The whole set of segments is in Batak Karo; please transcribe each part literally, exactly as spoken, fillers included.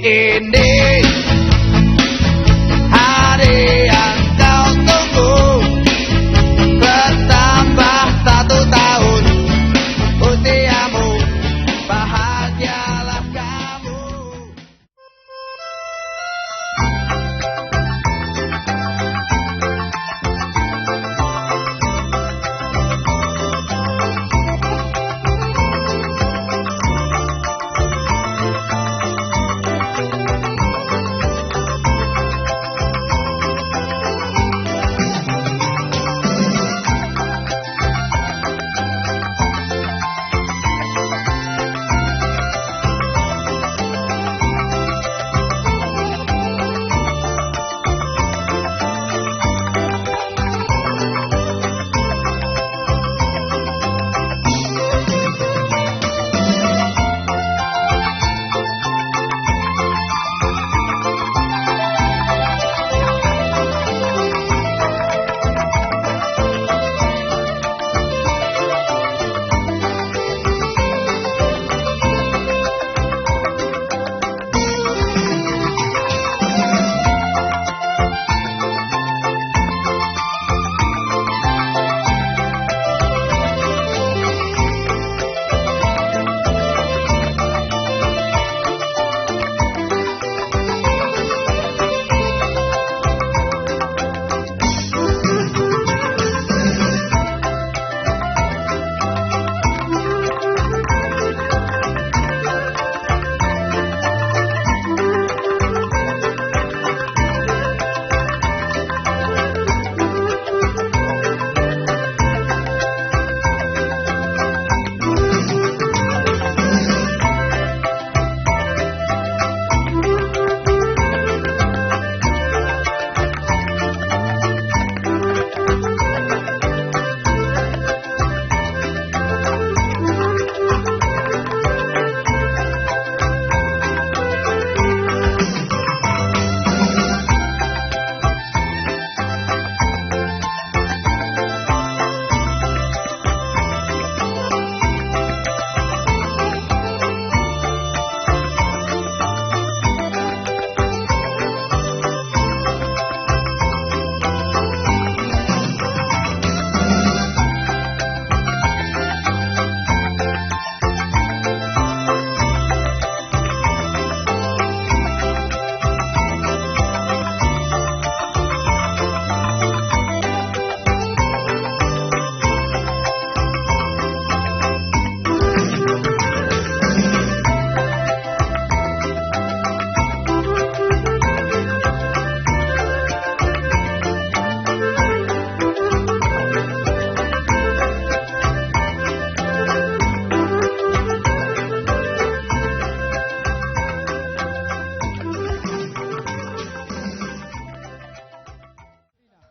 Ini hari yang kau tunggu, bertambah satu tahun usiamu, bahagialah kamu.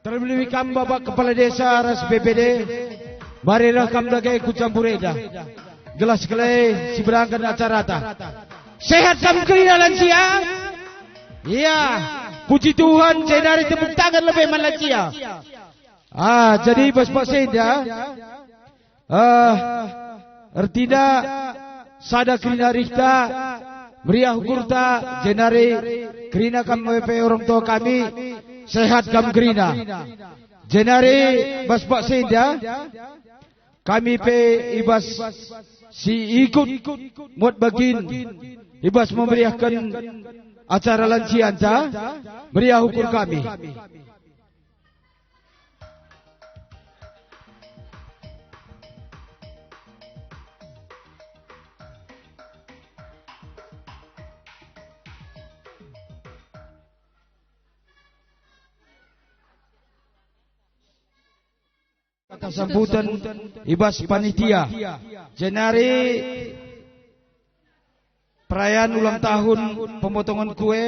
Terlebih kam Bapak Kepala Desa ras B P D, mari reh kam dage ku campur enda. Gelah sekalai siberangken acarata. Sehat kam kerina lansia? Iya, puji Tuhan, jenari tepuk tangan lebe man lansia. Ah, jadi bas paksa enda, eh, ertina sada kerina rihta, meriah ukurta, jenari kerina kam pe orang tua kami, sehat kam kerina. Jenari bas paksa enda, kami pe i bas si ikut muat bagin, i bas memeriahken acara lansianta, meriah ukur kami. Kata sambutan i bas panitia. Jenari perayaan ulang tahun pemotongan kue,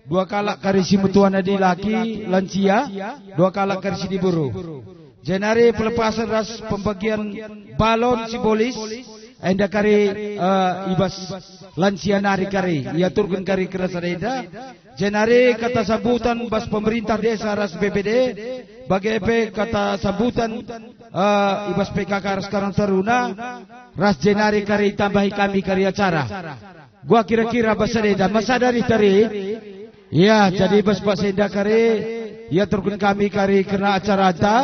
dua kalak kari si metua nadi laki lansia, dua kalak kari si diberu. Jenari pelepasan ras pembagian balon simbolis, enda kari, eh, i bas lansia nari kari, iaturken kari kerasa enda. Jenari kata sambutan bas pemerintah desa ras B P D, bage pe kata sambutan, eh, i bas P K K ras Karang Taruna, ras jenari kari tambahi kami kari acara. Gua kira-kira bas enda, masa dari tari. Ya, jadi bas paksa enda kari, iaturken kami kari kerna acaranta.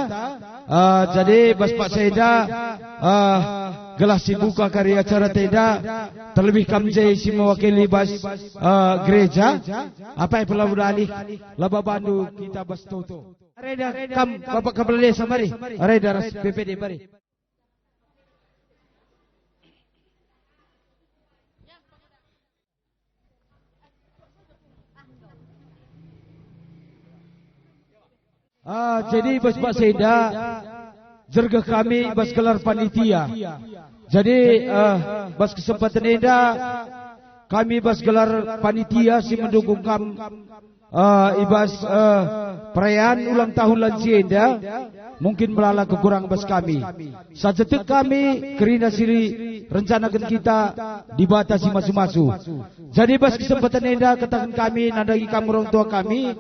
Eh, jadi bas paksa enda, eh, gelah si buka kari acaranta enda, terlebih kam je si mewakili bas, eh, gereja. Apai pelabuh dalih, laba bandu kita bas toto. Areda kam, Bapak Kepala Desa, mari. Areda ras B P D, mari. Ah, jadi bas paksa enda, jergeh kami bas gelar panitia. Jadi, eh, bas kesempaten enda, kami bas gelar panitia si mendukung kam, eh, i bas, eh, perayaan ulang tahun lansia enda, mungkin melala kekurangan bas kami. Saja tek kami kerina si rencanaken kita Dibata si masu-masu. Jadi bas kesempaten enda kataken kami nandangi kam orang tua kami,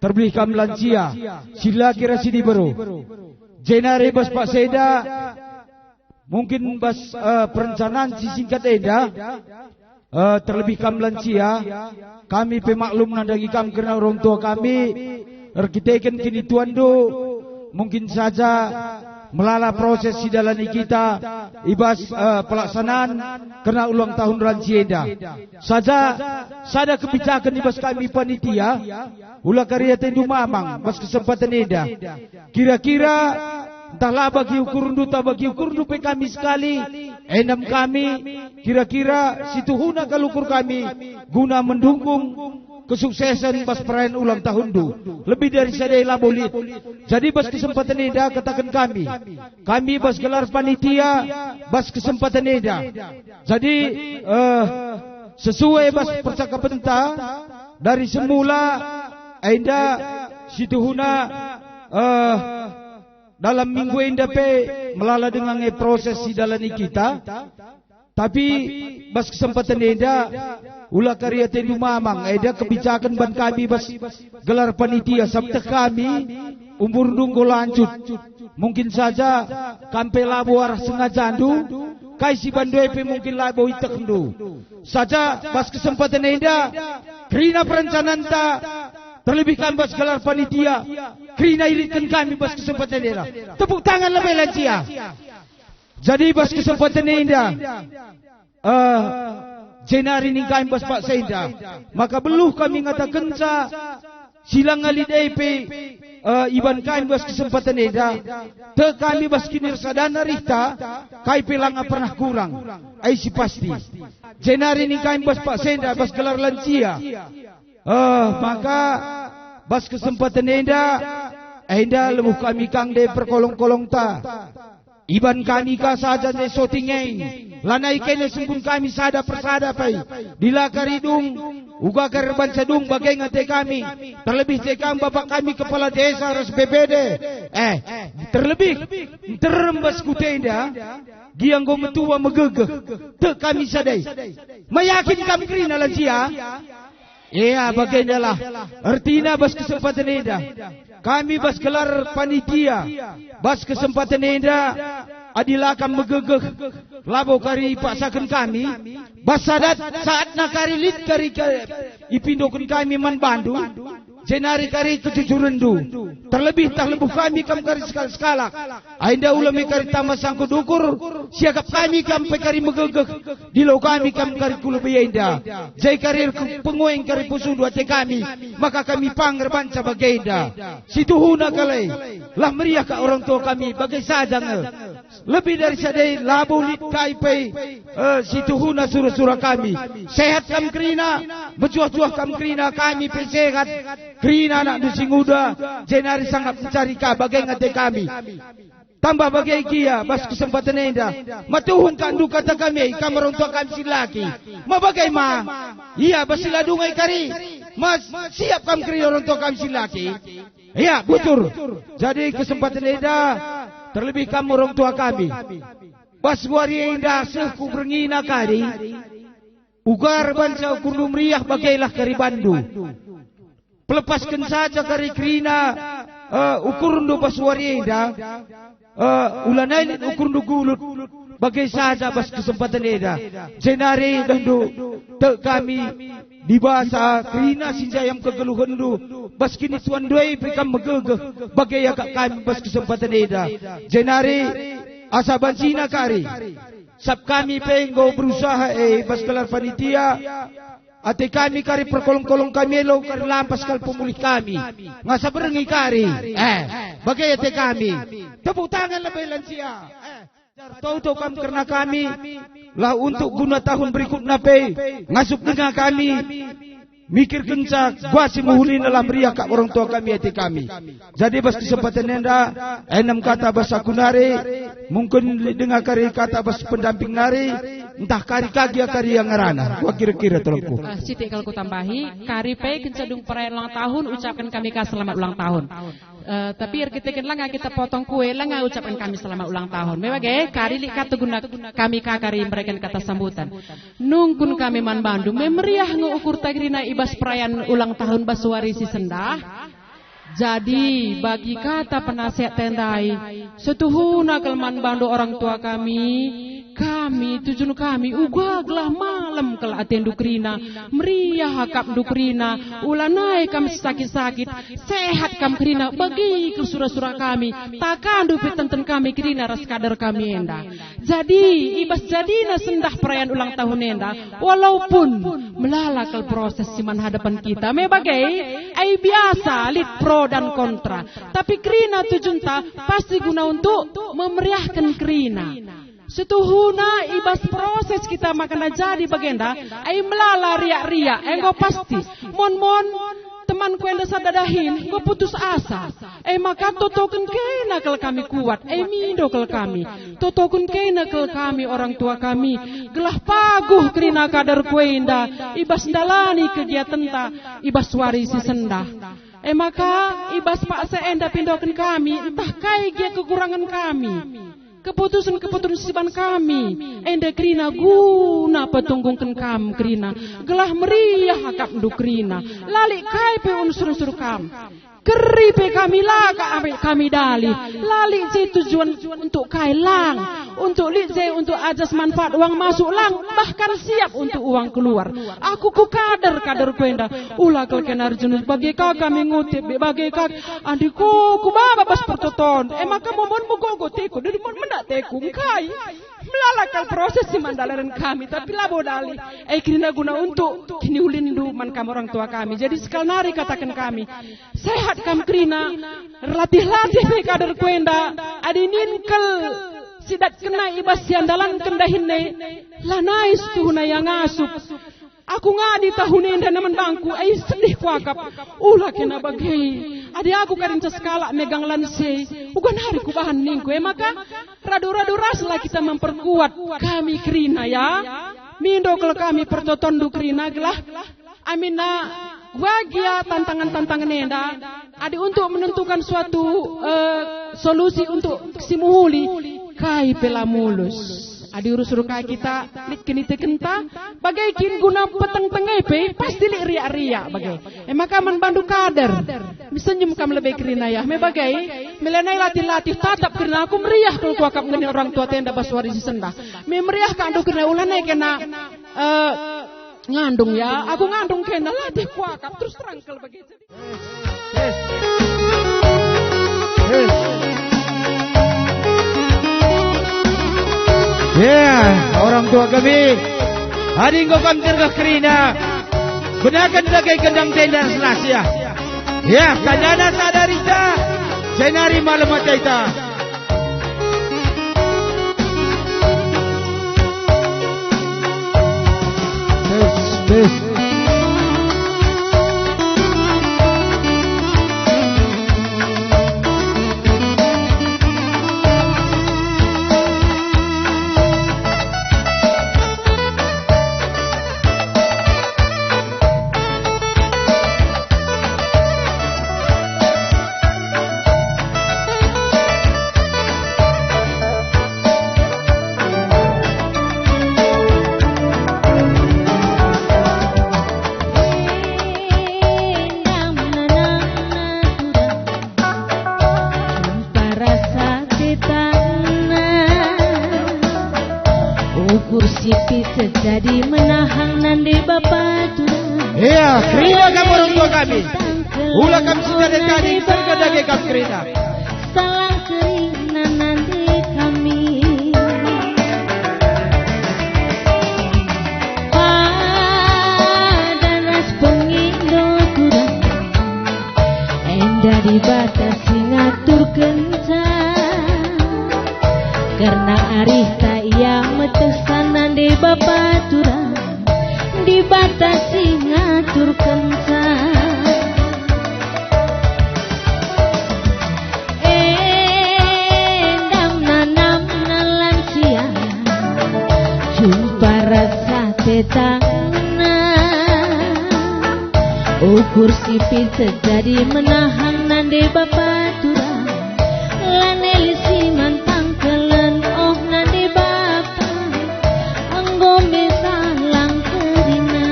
terlebih kam lansia, si laki ras si diberu. Jenari bas paksa enda, mungkin bas, eh, perencanaan si singkat enda, eh, terlebih kam lansia, kami pe maklum nandangi kam kerna orang tua kami, erkiteken kinituanndu, mungkin saja melala proses si dalani kita i bas, eh, pelaksanaan kerna ulang tahun lansia enda. Saja sada kebijakan i bas kami panitia, ula kari atendu mamang bas kesempaten enda. Kira-kira, ntah la bagi ukurndu, ntah bagi ukurndu pe kami sekali, endam kami, kira-kira si tuhuna kal ukur kami guna mendukung kesuksesen bas perayaan ulang tahunndu. Lebih dari sada labo lit. Jadi bas kesempaten enda kataken kami, kami bas gelar panitia, bas kesempaten enda. Jadi, eh, sesuai bas percakapenta dari semula, enda si tuhuna, eh, dalam minggu enda pe melala denga nge proses si dalani kita. Tapi bas kesempaten enda, ula kari atendu mamang, enda kebijakan ban kami bas gelar panitia, sabap kami umurndu enggo lanjut. Mungkin saja kam pe labo arah sengajandu, kai si bandu e pe mungkin labo itehndu. Saja bas kesempaten enda, kerina perencananta, terlebih kam bas gelar panitia, kerina ilitken kami bas kesempaten enda. Tepuk tangan lebe lansia. Jadi bas kesempaten enda, eh, jenari nina kami bas paksa enda, maka beluh kami ngatakenca si langa lit e pe, eh, iban kami bas kesempaten enda, tek kami bas kinirsadan arihta, kai pe langa pernah kurang, ai si pasti. Jenari nina kami bas paksa enda bas gelar lansia, eh, maka bas kesempaten enda, enda lebuh kami kang de perkolong-kolongta. Iban kami ka saja nde soting e, lanai kene sungkun kami sada persada pe. Dilakari dung, uga ka erbanca dung bage nge ate kami, terlebih ate kam bapak kami kepala desa ras B P D. Eh, terlebih, nterem bas kutenda, gia enggo metua megegeh, tek kami sadai. Meyakin kam kerina lansia? Ea, bagendalah ertina bas kesempaten enda. Kami bas gelar panitia, bas kesempaten enda, adi la kam megegeh, labo kari ipaksaken kami, bas saat, saatna kari lit kari ke, ipindoken kami man bandu, jenari kari kejujurenndu. Terlebih tah lebuh kami kam kari sekalak-sekalak. Ai enda ula me kari tama sangkut ukur, siakap kami kam pe kari megegeh, dilo kami kam kari ku lebe enda. Jai kari erpengueng kari pusundu ate kami, maka kami pang erbanca bagenda. Situhuna kal e, lah meriah ka orang tua kami, bage saja nge. Lebih dari sadai labo lit kai pe, eh, situhuna sura-sura kami. Sehat kam kerina, mejuah-juah kam kerina, kami pe sehat. Kerina anakndu si nguda, jenari sangap mencari ka bage nge ate kami. Tambah bage gia, bas kesempaten enda, matuhun ka ndu kata kami, kam orang tua kami si laki. Ma bage ma? Ia, bas si la dung e kari. Ma siap kam kerina orang tua kami si laki? Ia, bujur. Jadi kesempaten enda, terlebih kam orang tua kami. Bas wari enda seh ku berngina kari. Uga erbanca ukurndu meriah, bagelah kari bandu. Pelepasken saja kari kerina, eh, ukurndu bas wari enda, eh, ulanai lit ukurndu gulut. Bage saja bas kesempaten enda, jenari dehndu tek kami, Dibasa kerina si njayam kegeluhenndu, bas kinituan ndai pe kam megegeh, bage akap kami bas kesempaten enda. Jenari, asa bancina kari, sab kami pe enggo berusaha e bas gelar panitia, ate kami kari perkolong-kolong kami elo kari lampas kal pemulih kami. Ngasa berngi kari. Eh, bage ate kami. Tepuk tangan lebe lansia. Eh. Jar toto kam kerna kami, lah untuk guna tahun berikutna pe, ngasup denga kami, mikirkenca kuga si mehuli, lah meriah kap orang tua kami ate kami. Jadi bas kesempaten enda, enem kata bas aku nari, mungkin lit denga kari kata bas pendamping nari, ntah kari ka gia kari yang ngerana, kuga kira-kira tolongku. Ah, sitik kal kutambahi, kari pe kenca dung perayaan ulang tahun, ucapken kami ka selamat ulang tahun. Eh, tapi erkiteken langa kita potong kue, langa ucapken kami selamat ulang tahun. Me bage, kari lit kata guna kami ka kari mereken kata sambutan. Nungkun kami man bandu, me meriah nge ukurta kerina i bas perayaan ulang tahun bas wari si sendah. Jadi, bagi kata penasehat ndai, setuhuna kal man bandu orang tua kami, Kami, tujun kami, uga gelah malem kal atendu kerina, meriah akapndu kerina, ulanai kam sisakit-sakit, sehat kam kerina, bagi kal sura-sura kami, takandu pe tenten kami kerina ras kader kami enda. Jadi, i bas jadina sendah perayaan ulang tahun enda, walaupun melala kal proses si man hadapan kita, me bage, ai biasa lit pro dan kontra. Tapi kerina tujunta pasti guna untuk memeriahken kerina. Setuhuna i bas proses kita makana jadi bagenda, ai melala riak-riak, enggo pasti. Mon-mon temanku enda sada dahin, enggo putus asa. E maka totoken kena kal kami kuat, e mindo kal kami. Totoken kena kal kami orang tua kami, gelah paguh kerina kaderku enda, i bas ndalani kegiatenta, i bas wari si sendah. E maka, i bas paksa enda pindoken kami, ntah kai gia kekurangen kami. Keputusen-keputusen si ban kami, enda kerina guna petunggungken kam kerina, gelah meriah akapndu kerina, la lit kai pe unsur-unsur kam. Keri pe kami la ka ame kami dalih, la lit je tujuan untuk kai lang, untuk lit je untuk ajas manfaat uang masuk lang, bahkan siap untuk uang keluar. Aku ku kader, kaderku enda, ula kal kena erjunus, bage ka kami ngutip, bage ka, andi ku, ku baba bas pertoton, e maka momon megogo teku, dadi mon mendak teku, engkai? Melala kal proses si man dalanen kami, tapi labo dalih. E kerina guna untuk kiniulinndu man kam orang tua kami. Jadi sekal nari kataken kami, sehat kam kerina, erlatih-latih me kaderku enda, adi nin kal si dat kena i bas si andalanken dahin e, lanai setuhuna ia ngasup. Aku ngadi tahun enda nemen bangku, ai sedih kuakap. Ula kena bage. Adi aku karinca sekalak megang lansia, uga nari kubahan ningku. E maka, radu-radu raslah kita memperkuat kami kerina, ya. Mindo kal kami pertotonndu kerina gelah aminna kuga gia tantangan-tantangan enda, adi untuk menentukan suatu, eh, solusi untuk si mehuli, kai pe la mulus. Adi urus-urus kai kita lit kinitekenta, bage kin guna peteng-teng e pe, pasti lit riak-riak bage. E maka man bandu kader, misenyum kam lebe kerina ya, me bage, melenai latih-latih tatap kerina aku meriah kal kuakap ngeni orang tua tenda bas wari si sendah. Me meriah kandu kerina ulanai kena, eh, ngandung ya, aku ngandung kena latih kuakap terus terang kal bage. Ya, orang tua kami, adi enggo kam tergah kerina, gunakan bage gendang tenda selasih. Ya, kandana sada rita, jenari malem ateta. Tes, tes. Sipi sejadi menahang nande bapa turang. Iya, kerina kam orang tua kami. Ula kam sejadi-jadi, serga dage kam kerina. Salang kerina nande kami. Padan ras pengindo turang. Enda Dibata si ngaturkenca, kerna arihta Ia metehsa nande bapa turang, Dibata si ngaturkenca. Enda nanamna lansia, jumpa rasa tetangna. Ukur sipi sejadi menahang nande bapa turang, lanai si mantang kelen oh nande bapa, enggo me salang kerina.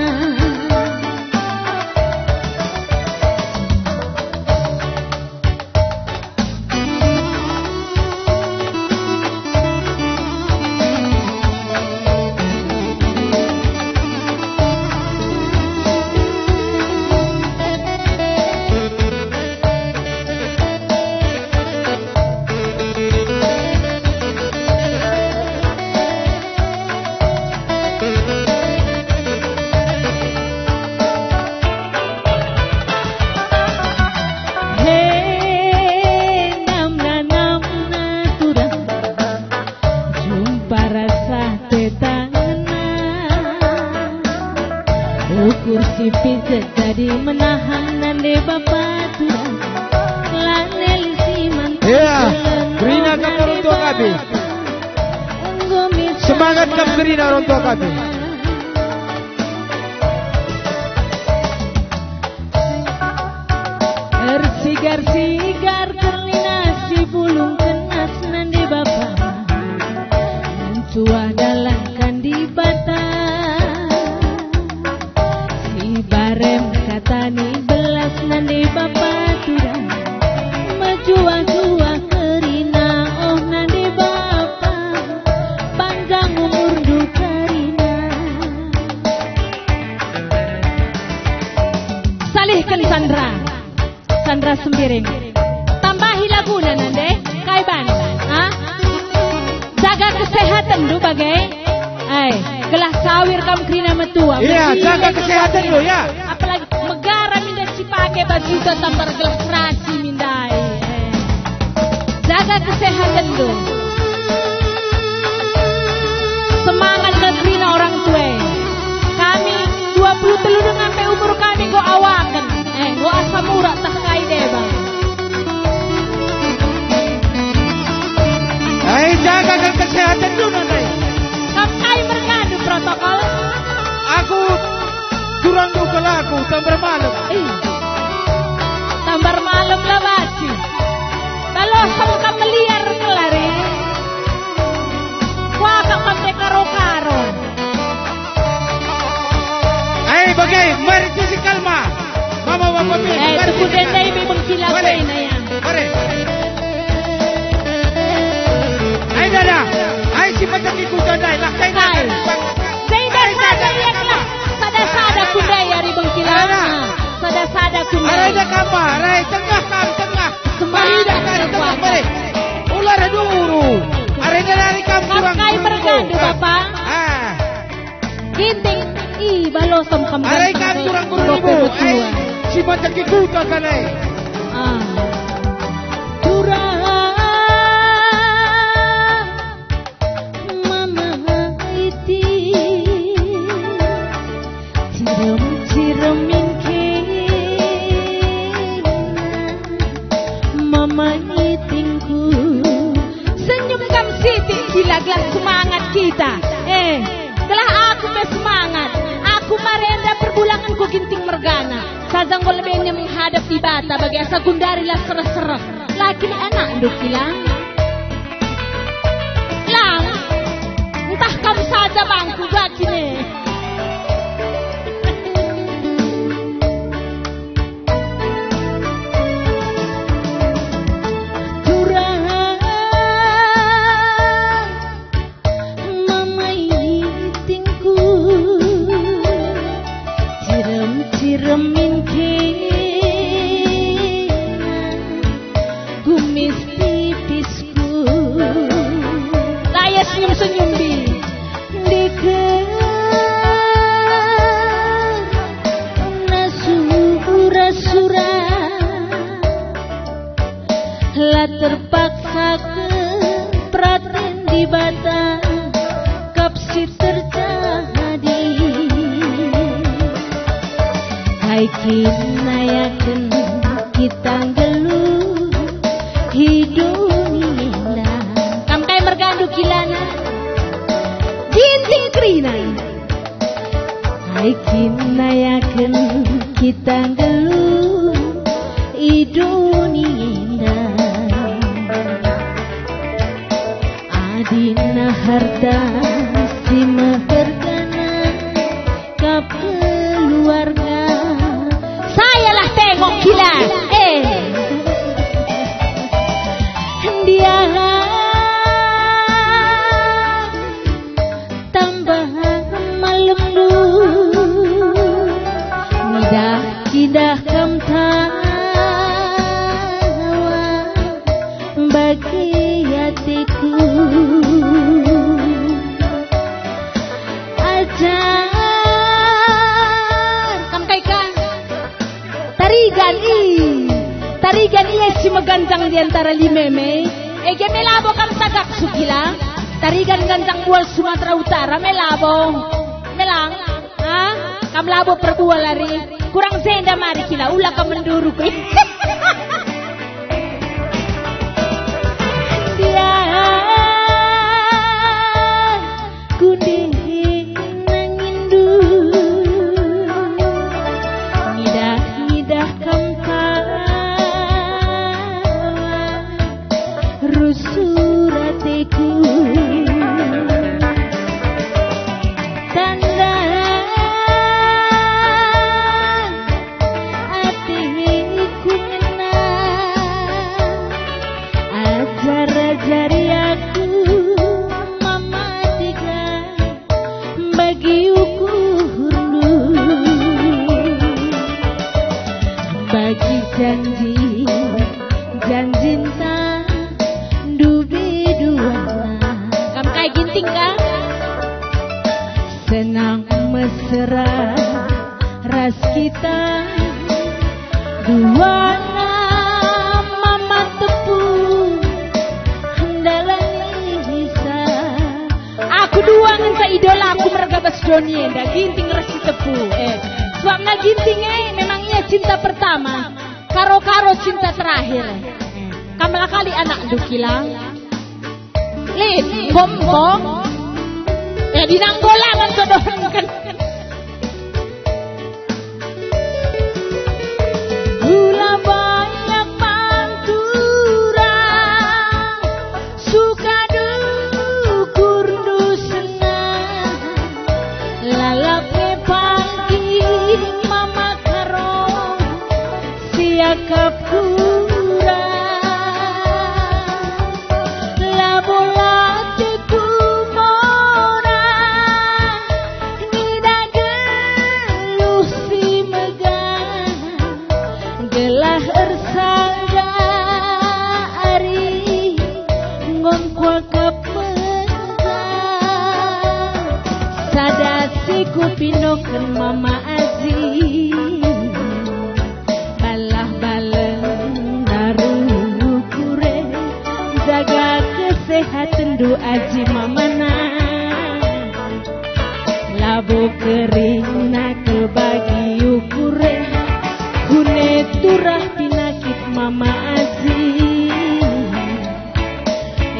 He, nanamna turang, jumpa rasa tetangna. Ukur sipi sejadi menahang nande bapa turang, lanai si mantang. Iya, kelen kerina oh kam nande orang tua kami. Bapa. Enggo me. Semangat kam kerina orang tua kami. Ersigar-sigar kerina si bulung kenas nande bapa, mencuah dalanken Dibata. Si barem katani belas nande bapa turang, mejuah-juah kerina oh nande bapa, panjang umurndu kerina. Salihken Sandra, Sandra Sembiring. Tambahi laguna nande, kai ban? Ha? Jaga kesehatenndu bage. Ai, gelah sawir kam kerina metua. Iya, bersih jaga kesehatenndu, ya. Apalagi megara minda cipake bajuta tambar gelah serasi mindai. Eh. Jaga kesehatenndu. Semangat nge kerina orang tua. Kami dua puluh telu denga pe umur kami enggo awaken. Eh, enggo asam urat tah kai deba. Ai, jaga kesehatenndu, Nandai. Kam kai mergandu protokol? Aku turang duka laku, tambar malem. Ih. Tambar malem la banci. Baloh kam meliar kelari. Kuakap kam pe karo-karo. Ai, bage, mari tusi kalma. Mama, bapa, mi, eh, mari tusi kalma. Ndai mi bengkila. Mari. Kena ya. Mari. Ai, dada. Ai, si macam iku dada. Lah, kai dada. Ai. Dai, dai, sada ia kelak. Sada-sada ku ndai ari bengkila. Ada. Ah, sada-sada ku ndai. Arai da kapa, arai tengah kam, tengah. Semangat. Mari da kari tengah, mari. Ular duru. Arai da dari kam kurang kai duru. Mergandu, Bapa? Ah. Ginting, i, balosen kam. Arai kam kurang duru. Ai, si macam ki kuta kan, ai. Ah. Turang. Mama iti, cirem-cirem mingkena, Mama itingku. Senyum kam sitik, gila-gila semangat kita. Eh, telah aku pe semangat. Aku mari enda perbulangenku Ginting mergana. Saja enggo lebihnya menghadap Dibata bagi asa gundari la sereh-sereh. Lakin anakndu kilang. Lang, ntah kam saja bangku gaki ne. Turang. Mama iti, Tisku. Saya senyum-senyum, Bi. Ndeker na sura-sura. La terpaksa ke peraten Dibata kap si terjadi. Kai kin nayaken kita nggeluh i doni enda? Kam kai mergandu kilana? Ginting kerina. Kai kin nayaken kita nggeluh i doni enda? Adina harta si mehergana kap keluarga. Sayalah tengok kila. Eh. Ndia tambah malemndu. Ngidah-ngidah kam tawa bagi ateku. Ajar. Kam kai ka? Tarigan i. Tarigan ia si meganjang di antara lima me. Ege me labo kam tagak sukila. Tarigan ganjang bual Sumatera Utara me labo. Melang. Ha? Kam labo perbual ari. Kurang jenda mari kila, ula kam menduru. Dia kundih nangindu. Ngidah-ngidah kam tawa. Rusur ateku. Tanda ateku ngena. Ajar-ajari aku, Mama Tiga. Bagi ukurndu, bagi janji, janjinta ndube duana. Kam kai Ginting ka? Senang mesra ras kita duana, Mama Tepu ndalani sa. Aku dua ngenca idolaku merga bas doni enda, Ginting ras si Tepu. Eh, sebabna Ginting e memang ia cinta pertama, karo-karo cinta terakhir. Eh, kam la kali anakndu kila. Lit, enggo, enggo. Eh, dinang bola man sodohken. Kula banyak pantura, suka dukurndu senang, lalap nge pagi Mama Karo. Siakap kurang, labo la teku mona, ngidah geluh si megah, gelah ersangga ari nggon kuakap megah. Sada si kupindoken Mama Aji. Balah balen naru kure, jaga kesehatenndu Aji Mamana. Labo kerina kebagi ukure, kune turah pinakit Mama Aji.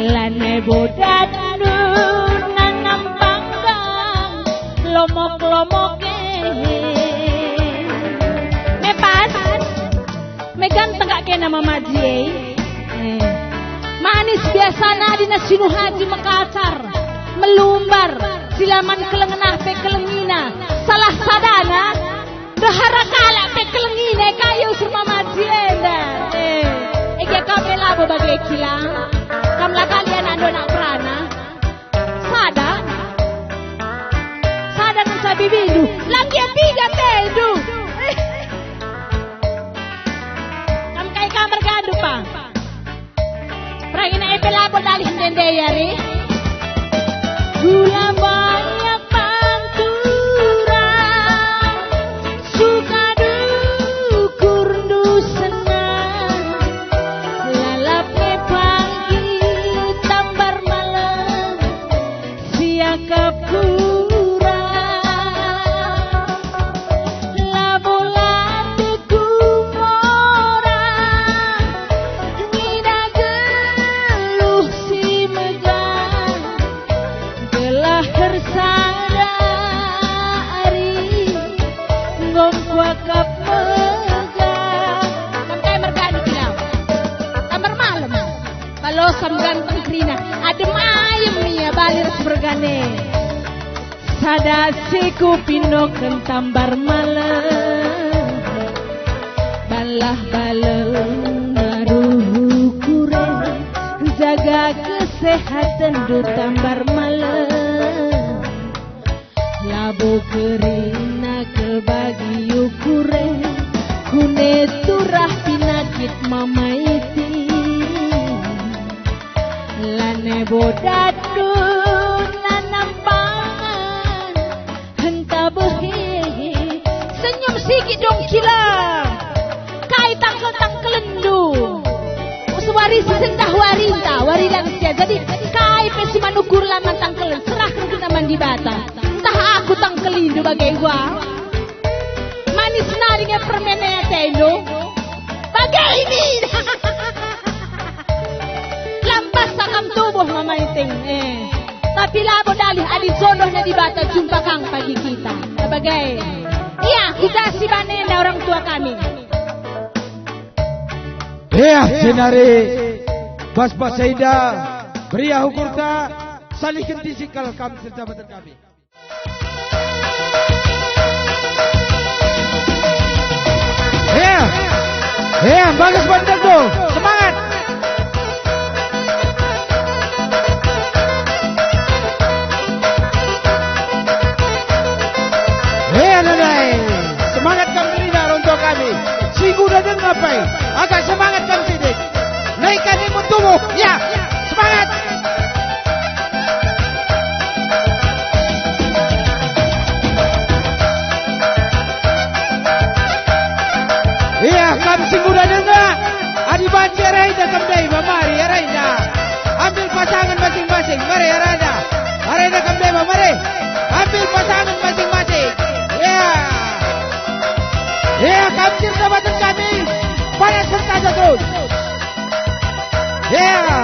Lanai bodatndu nanam panggang, lomok-lomok e. Me pas, me ganteng kak kena Mama Aji e. Eh. Manis biasana adina si Nuh Aji mekasar, melumbar, si la man keleng ngena pe kelengina. Salah sadana, ndehara kalak pe kelengina e, kai usur Mama Aji enda. Eh, ege kam pe labo bage kila. Kam la kali anakndu anak perana. Sada. Sada ngenca bibindu. La nggit piga tendu. Eh. Kam kai kam mergandu pa. Perangin Pe labo dalih ndende ya, re. Gula banyak pantura, suka dukurndu senang, lalap me pagi tambar malem, siakap kurang. Labo la teguh mora, nina geluh si megah, gelah ersada ari, enggo kuakap megah. Kam kai mergani kilau? Tambar malem. Balosam ganteng kerina, adem ayem ia bali ras mergane. Sada si kupindoken tambar malem, balah balem naruh ukure, jaga kesehatenndu tambar malem. Labo kerina kebagi ukure, kune turah pinakit mamaiti. Lane bodatdu nanam pangan, henta behihi. Senyum sigi dong kila. Kai tangkel-tangkelenndu? Suari si sendah warinta, wari lansia. Jadi, kai pe si manukur laman tangkelen, serahken guna man Dibata. Ntah aku tangkelindu bage gua. Manis nari nge permene atendu. Bage ini. Lampas sakam tubuh mamaiting. Eh. Tapi labo dalih adi jodohna Dibata jumpa kang pagi kita. Bage. Ia, kita si bane enda orang tua kami. Ia, jenari bas-bas enda, meriah ukurta, salihken tisi kal kam serta baten kami. Ia, ia, bagus banget tuh, semangat. Ia, nadai, semangat kam kerina rontok kami. Si kuda denga pai, agak semangat kam sidik. Naikkan imun tubuh, ya, semangat. Ia, kam si kuda denga, adi banci arah enda kam ndai, mari arah enda. Ambil pasangan masing-masing, mari arah enda. Arah enda kam ndai, mari. Ambil pasangan masing-masing. Ya. Ya, kam si erdabaten kami. Panas saja terus. Ya.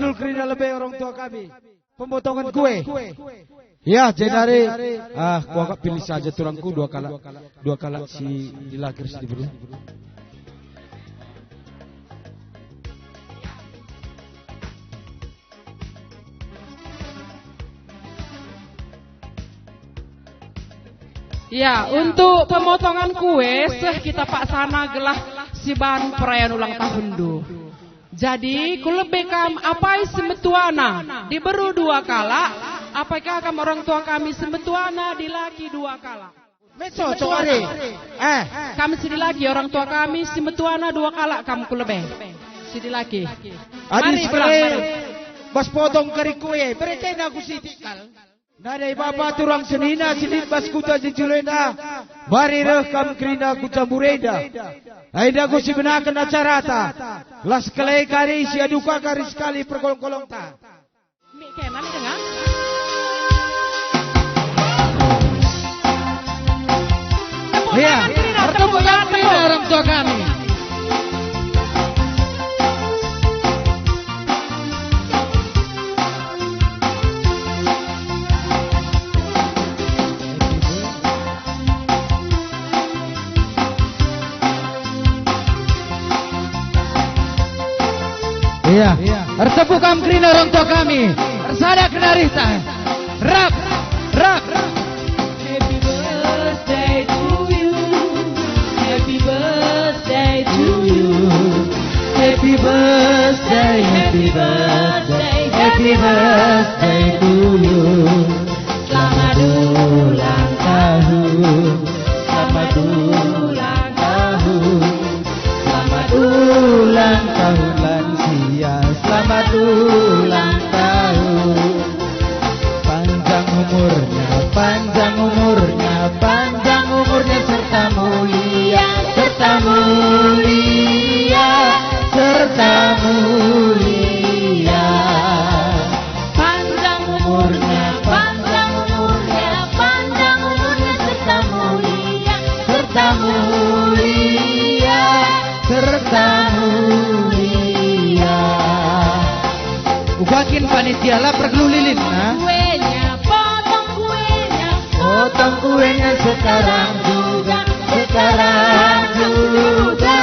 Dul kerina lebe orang tua kami. Pemotongan kue. Ya, jenari, ah, kuakap pilih saja turangku dua kalak, dua kalak si dilaki ras si diberu. Ya, untuk pemotongan kue, seh kita paksana gelah siban perayaan ulang tahun ndu. Jadi, kulebe kam apai si metuana, diberu dua kalak, apai ka kam orang tua kami si metuana, dilaki dua kalak? Meso, cokore. Eh. Kami si dilaki, orang tua kami si metuana dua kalak kam kulebe. Si dilaki. Adi mari, pulang, mari. Bas potong kari kue, beretena ku sitik kal. Nadai bapa turang senina si lit bas kuta si julu enda, mari reh kam kerina ku jambur enda. Enda ku si benaken acarata, las kelai kari si aduka kari sekali perkolong-kolongta. Mik kena, mik dengar. Iya, tepuk tangan kerina, tepuk tangan kerina, orang tua kami. Iya. Ertepuk kam kerina orang tua kami. Ersada kerina rihta. Rap, rap. Happy birthday to you. Happy birthday to you. Happy birthday, happy birthday, happy birthday to you. Selamat ulang tahun, selamat ulang tahun, selamat ulang tahun lansia, selamat ulang tahun. Panjang umurnya, panjang umurnya, panjang umurnya serta mulia, serta mulia, serta mulia. Panjang umurnya, panjang umurnya, panjang umurnya, serta mulia, serta mulia, serta mulia. Uga kin panitia la perlu lilin, nah. Kuenya, potong kuenya, potong kuenya sekarang juga, sekarang juga,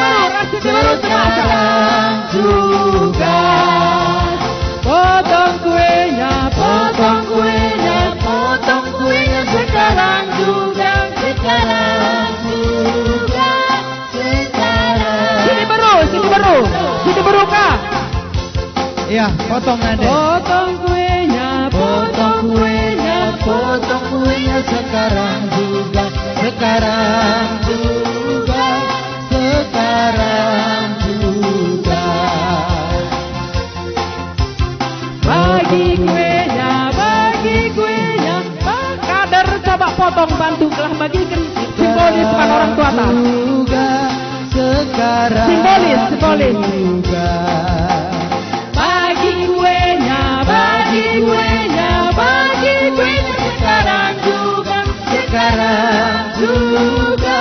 sekarang juga. Potong kuenya, potong kuenya, potong kuenya sekarang juga, sekarang juga, sekarang. Sini beru, sini beru, sini beru, Kak. Iya, potong nanti. Potong kuenya, potong kuenya, potong kuenya sekarang juga, sekarang juga, sekarang juga. Bagi kuenya, bagi kuenya, Pak Kader, coba potong, bantu gelah bagiken simbolis pan orang tuata. Juga sekarang simbolis, simbolis. Juga. Bagi kuenya, bagi kuenya, bagi kuenya sekarang juga, sekarang juga,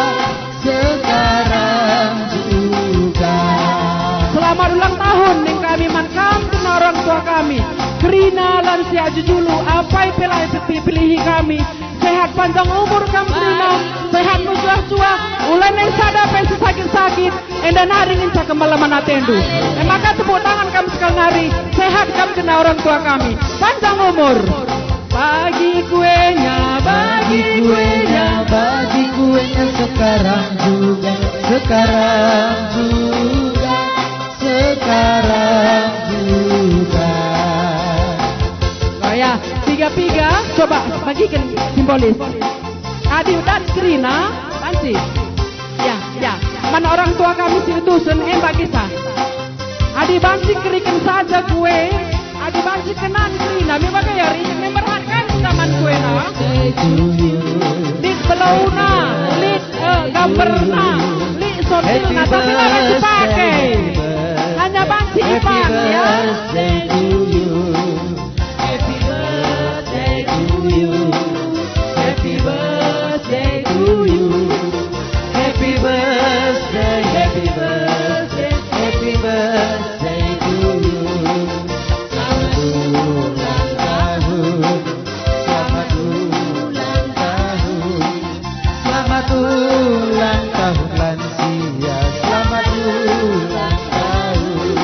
sekarang juga. Selamat ulang tahun ning kami man kam kerina orang tua kami. Kerina lansia jujulu, apai pe la ipilihi kami. Sehat panjang umur kam kerina, sehat mejuah-juah, ula nai sada pe si sakit-sakit, enda nari ngenca kemalemen atendu. E maka tepuk tangan kam sekali nari, sehat kam kerina orang tua kami. Panjang umur. Bagi kuenya, bagi kuenya, bagi kuenya sekarang juga, sekarang juga, sekarang juga. Oh ya, piga-piga, coba bagiken simbolis. Adi udan kerina, banci. Ya, ya. Mana orang tua kami si utusen, eh, bagi sa. Adi banci keriken saja kue, adi banci kenan kerina, me bage ya, ri, me merhatkan taman kuena. Lit belouna, lit, eh, gambarna, lit sontilna, tapi la banci pake. Hanya banci ipan, ya. Happy birthday to you. Happy birthday to you. Happy birthday, happy birthday, happy birthday to you. Ulang tahun lansia, selamat ulang tahun.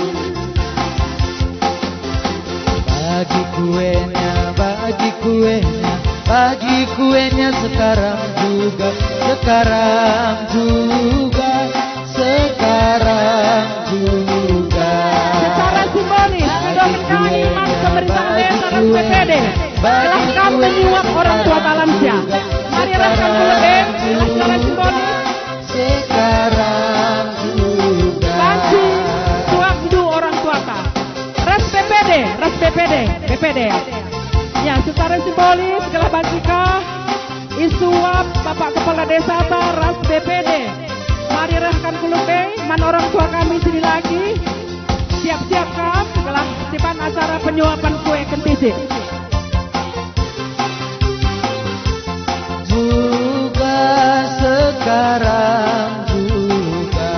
Bagi kuenya, bagi kuenya, bagi kuenya sekarang juga, sekarang juga, sekarang juga. Secara simbolis, bagi kuenya, bagi kuenya, bagi kuenya sekarang juga. Secara simbolis, kami, Mas Pemerintah Desa dan B P D, telah kami menyuap orang tua lansia. Mari rehkan ku lebe, secara simbolis. Sekarang juga. Banci suapndu orang tuata. Ras B P D, ras B P D, B P D. Ya, secara simbolis gelah banci ka isuap Bapak Kepala Desata ras B P D. Mari rehkan ku lebe man orang tua kami si dilaki. Siap-siap kam gelah siban acara penyuapan kue kentisik. Juga sekarang juga.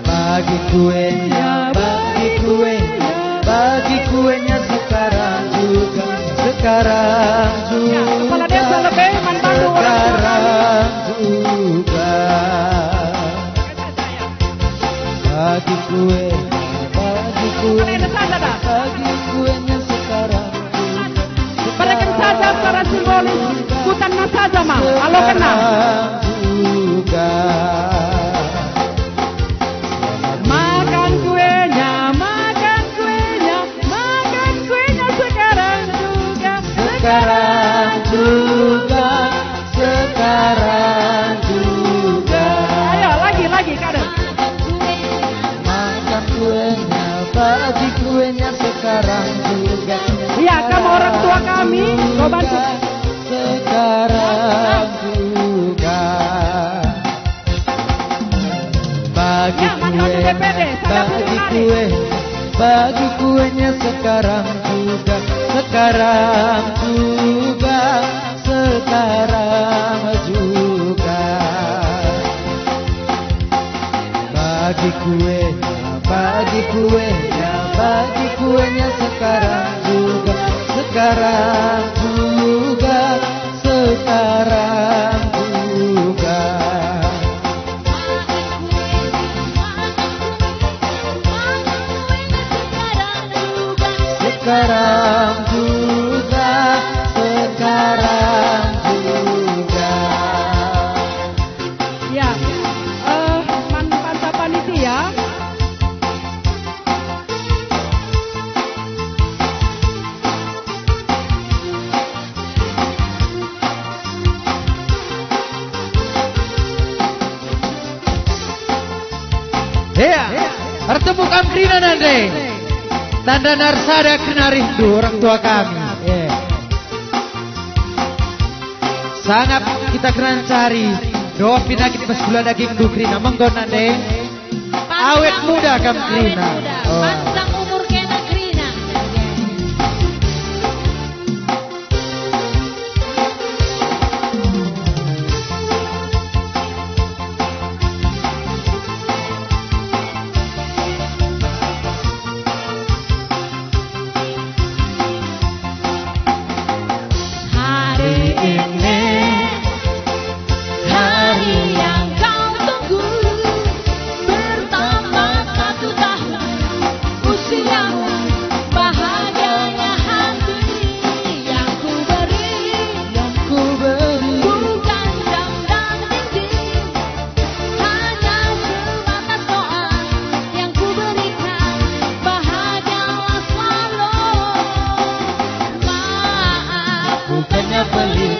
Bagi kuenya, bagi kuenya, bagi kuenya sekarang juga, sekarang juga. Ya, Kepala Desa lebe man bandu orang tua. Sekarang juga. Bagi kue, bagi kue, bagi kuenya sekarang. Berikan saja secara simbolis, kutanna saja, Ma. Kalau kena. Juga. Makan kuenya, makan kuenya, makan kuenya sekarang juga. Sekarang juga. Sekarang juga. Ayo, lagi, lagi, kada. Makan kuenya, bagi kuenya sekarang juga. Iya, kamu orang tua kami, kau bantu. Sekarang juga. Bagi kue, bagi kue, bagi kuenya sekarang juga, sekarang juga, sekarang juga. Bagi kuenya, bagi kuenya, bagi kuenya sekarang juga, sekarang juga, sekarang juga. Sekarang juga, sekarang juga. Ya, eh, man-, mantap panitia. Ea, ertemu kam kerina nande. Tanda narsada kerina arihndu orang tua kami. Ea. Sangap kita kerina ncari doa pinakit bas kula dagingndu kerina menggo nande. Awet muda kam kerina. Awet muda. Oh. Panjang umur kena kerina. Hari ini, hari yang kau tunggu, bertambah satu tahun usiamu, bahagianya hati yang ku beri, yang ku beri. Bukan jam dan dinding, hanya sebatas doa yang kuberikan, bahagialah selalu. Maaf, bukannya pelit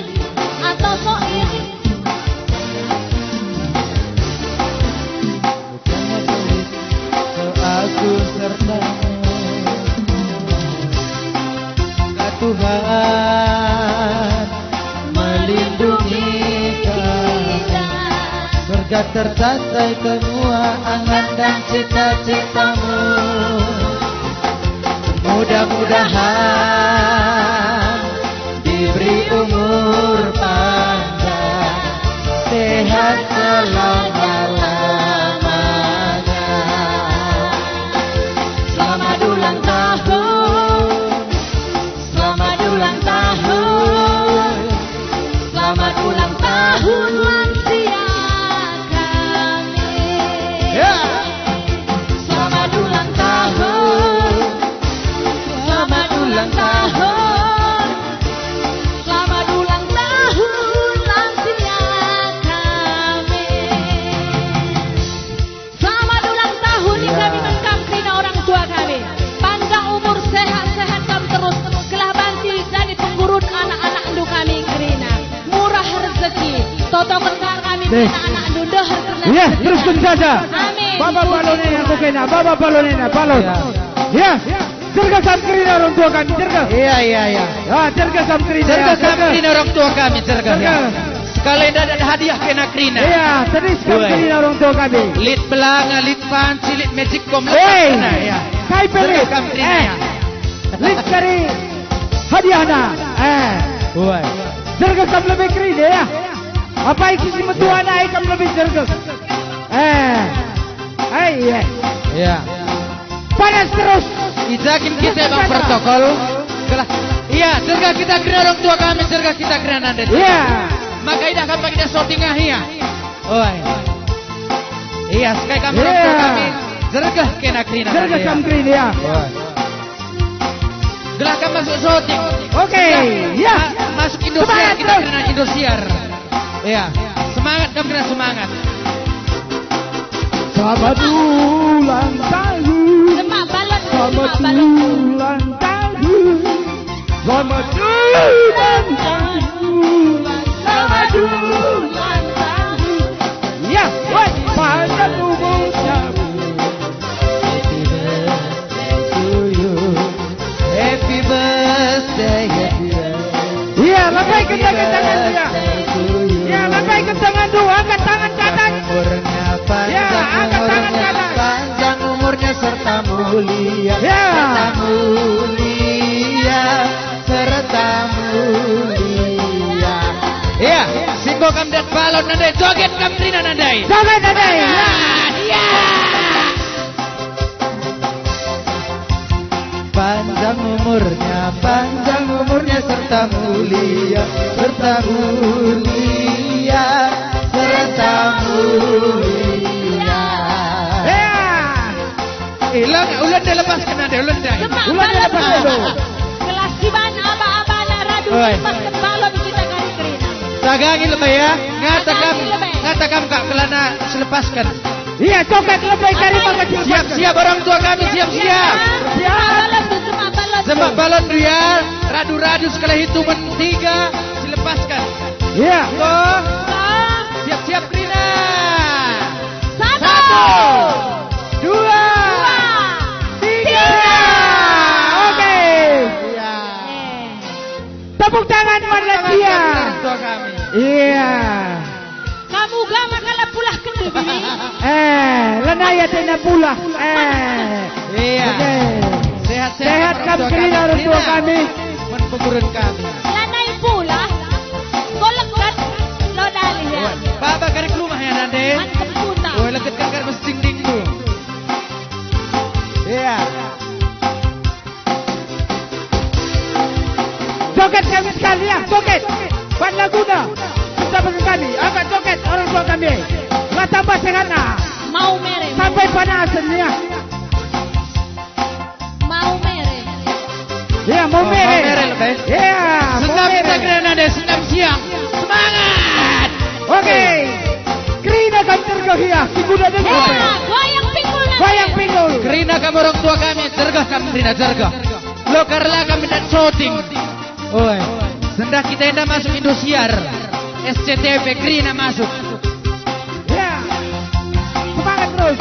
atau sok iri. Bukannya pelit, sok aku sertamu. Tuhan melindungi kita. Surga tercatat semua angan dan cita-citamu. Mudah-mudahan diberi umur panjang, sehat selama-lamanya. Selamat ulang tahun. Selamat ulang tahun. Selamat ulang tahun Tokon kami, deh, anak-anak ndu ndeher kerna. Iya, teruskan saja. Amin. Baba balon ena, kukena, baba balon ena, balon. Iya. Iya. Jerga kam kerina orang tua kami, jerga. Iya, iya, iya. Ah, jerga kam kerina, jerga, ya, kam, jerga, kerina orang tua kami, jerga, jerga, ya. Sekali nda ada hadiah kena kerina. Iya, tedis kam, woi, kerina orang tua kami. Lit belanga, lit panci, lit magic bomb, hei, lepas kena, ya. Kai pe, jerga lit, kam kerina, eh, ya. Lit kari hadiahna, eh. Woi. Jerga kam lebe kerina, ya. Apai kin si metua, iya, nai kam lebe jerga. Eh. Eh, iya. Iya. Panas terus. I ja kin kita, terus bang, panas. Protokol. Gelah. Iya, jerga kita kerina orang tua kami, jerga kita kerina nande. Iya. Maka idah kam bagi dia sorting ah, iya. Oi. Iya, sekai kami orang tua, iya, kami. Jerga kena kerina nande, iya. Jerga kam kerina, iya. Oi. Gelah kam masuk syuting. Oke, gelah, ya, ma-, masuk Indosiar, semangat, kita terus, kerina Indosiar. Ya, semangat kam kerina, semangat. Selamat ulang tahun. Semak balon, selamat, semak balon, ulang tahun. Selamat ulang tahun. Selamat ulang tahun. Ya, woi. Panjang umurnya. Happy birthday to you. Happy birthday, happy birthday. Iya, labai kencang-kencangan, iya. Happy birthday to you. Iya, labai kencangan dulu, angkat tangan ke atas. Panjang umurnya, iya, panjang angkat tangan umurnya, ke atas, panjang umurnya serta mulia, iya, serta mulia, serta mulia. Iya, si enggo kam dat balon nande, joget kam kerina nande. Joget nande, iya. Iya. Panjang umurnya, panjang umurnya serta mulia, serta mulia, serta mulia. Ya. Eh, lang, ulenda lepasken nande, ulenda. Semak balon, ulang, lepasken dulu. Gelah si ban aba-abana radu, oi, lepasken balon kita kari kerina. Tagangi lebe ya, ngata kam, tagangi lebe, ngata kam kak kelana selepasken. Iya, joget lebe kari maka siap, siap, orang tua kami, siap, siap. Siap. Semak balon, semak balon. Semak balon, ya. Radu-radu sekali hitungan tiga, silepasken. Iya. Toh? Toh? Siap-siap kerina. Satu. Satu. Dua. Dua. Tiga. Tiga. Oke. Iya. Eh. Tepuk tangan, tepuk tangan, Malaysia. Orang tua kami. Iya. Kamu gama kala pulah kendu, Bibi. Eh, lanai atena pulah. Eh. Iya. Oke. Sehat-sehat, sehat kam kerina, orang tua kami. Men pengurun kami. Lanai pulah. Enggo leket, lo dalih ya. Baba kari ke rumah ya, nande. Man kemputa. Oh, leket kan kari mesjing dingku. Iya. Joget kami sekali ya, joget. Ban laguna. Bersama kami, angkat joget orang tua kami. La tambah sehatna. Mau mere. Sampai panasen ya. Mau mere. Ya, mau mere. Oh, mau mere lebe. Ya, mau mere. Senam kita kerina nande, senam siang. Semangat. Oke. Kerina kam jergeh ya, si kuda dengke. Ya, goyang pinggul nanti. Goyang pinggul. Kerina kam orang tua kami, jergeh kam kerina, jergeh. Lo kari la kami dat syuting. Oi, sendah kita enda masuk Indosiar. S C T V kerina masuk. Ya. Semangat terus.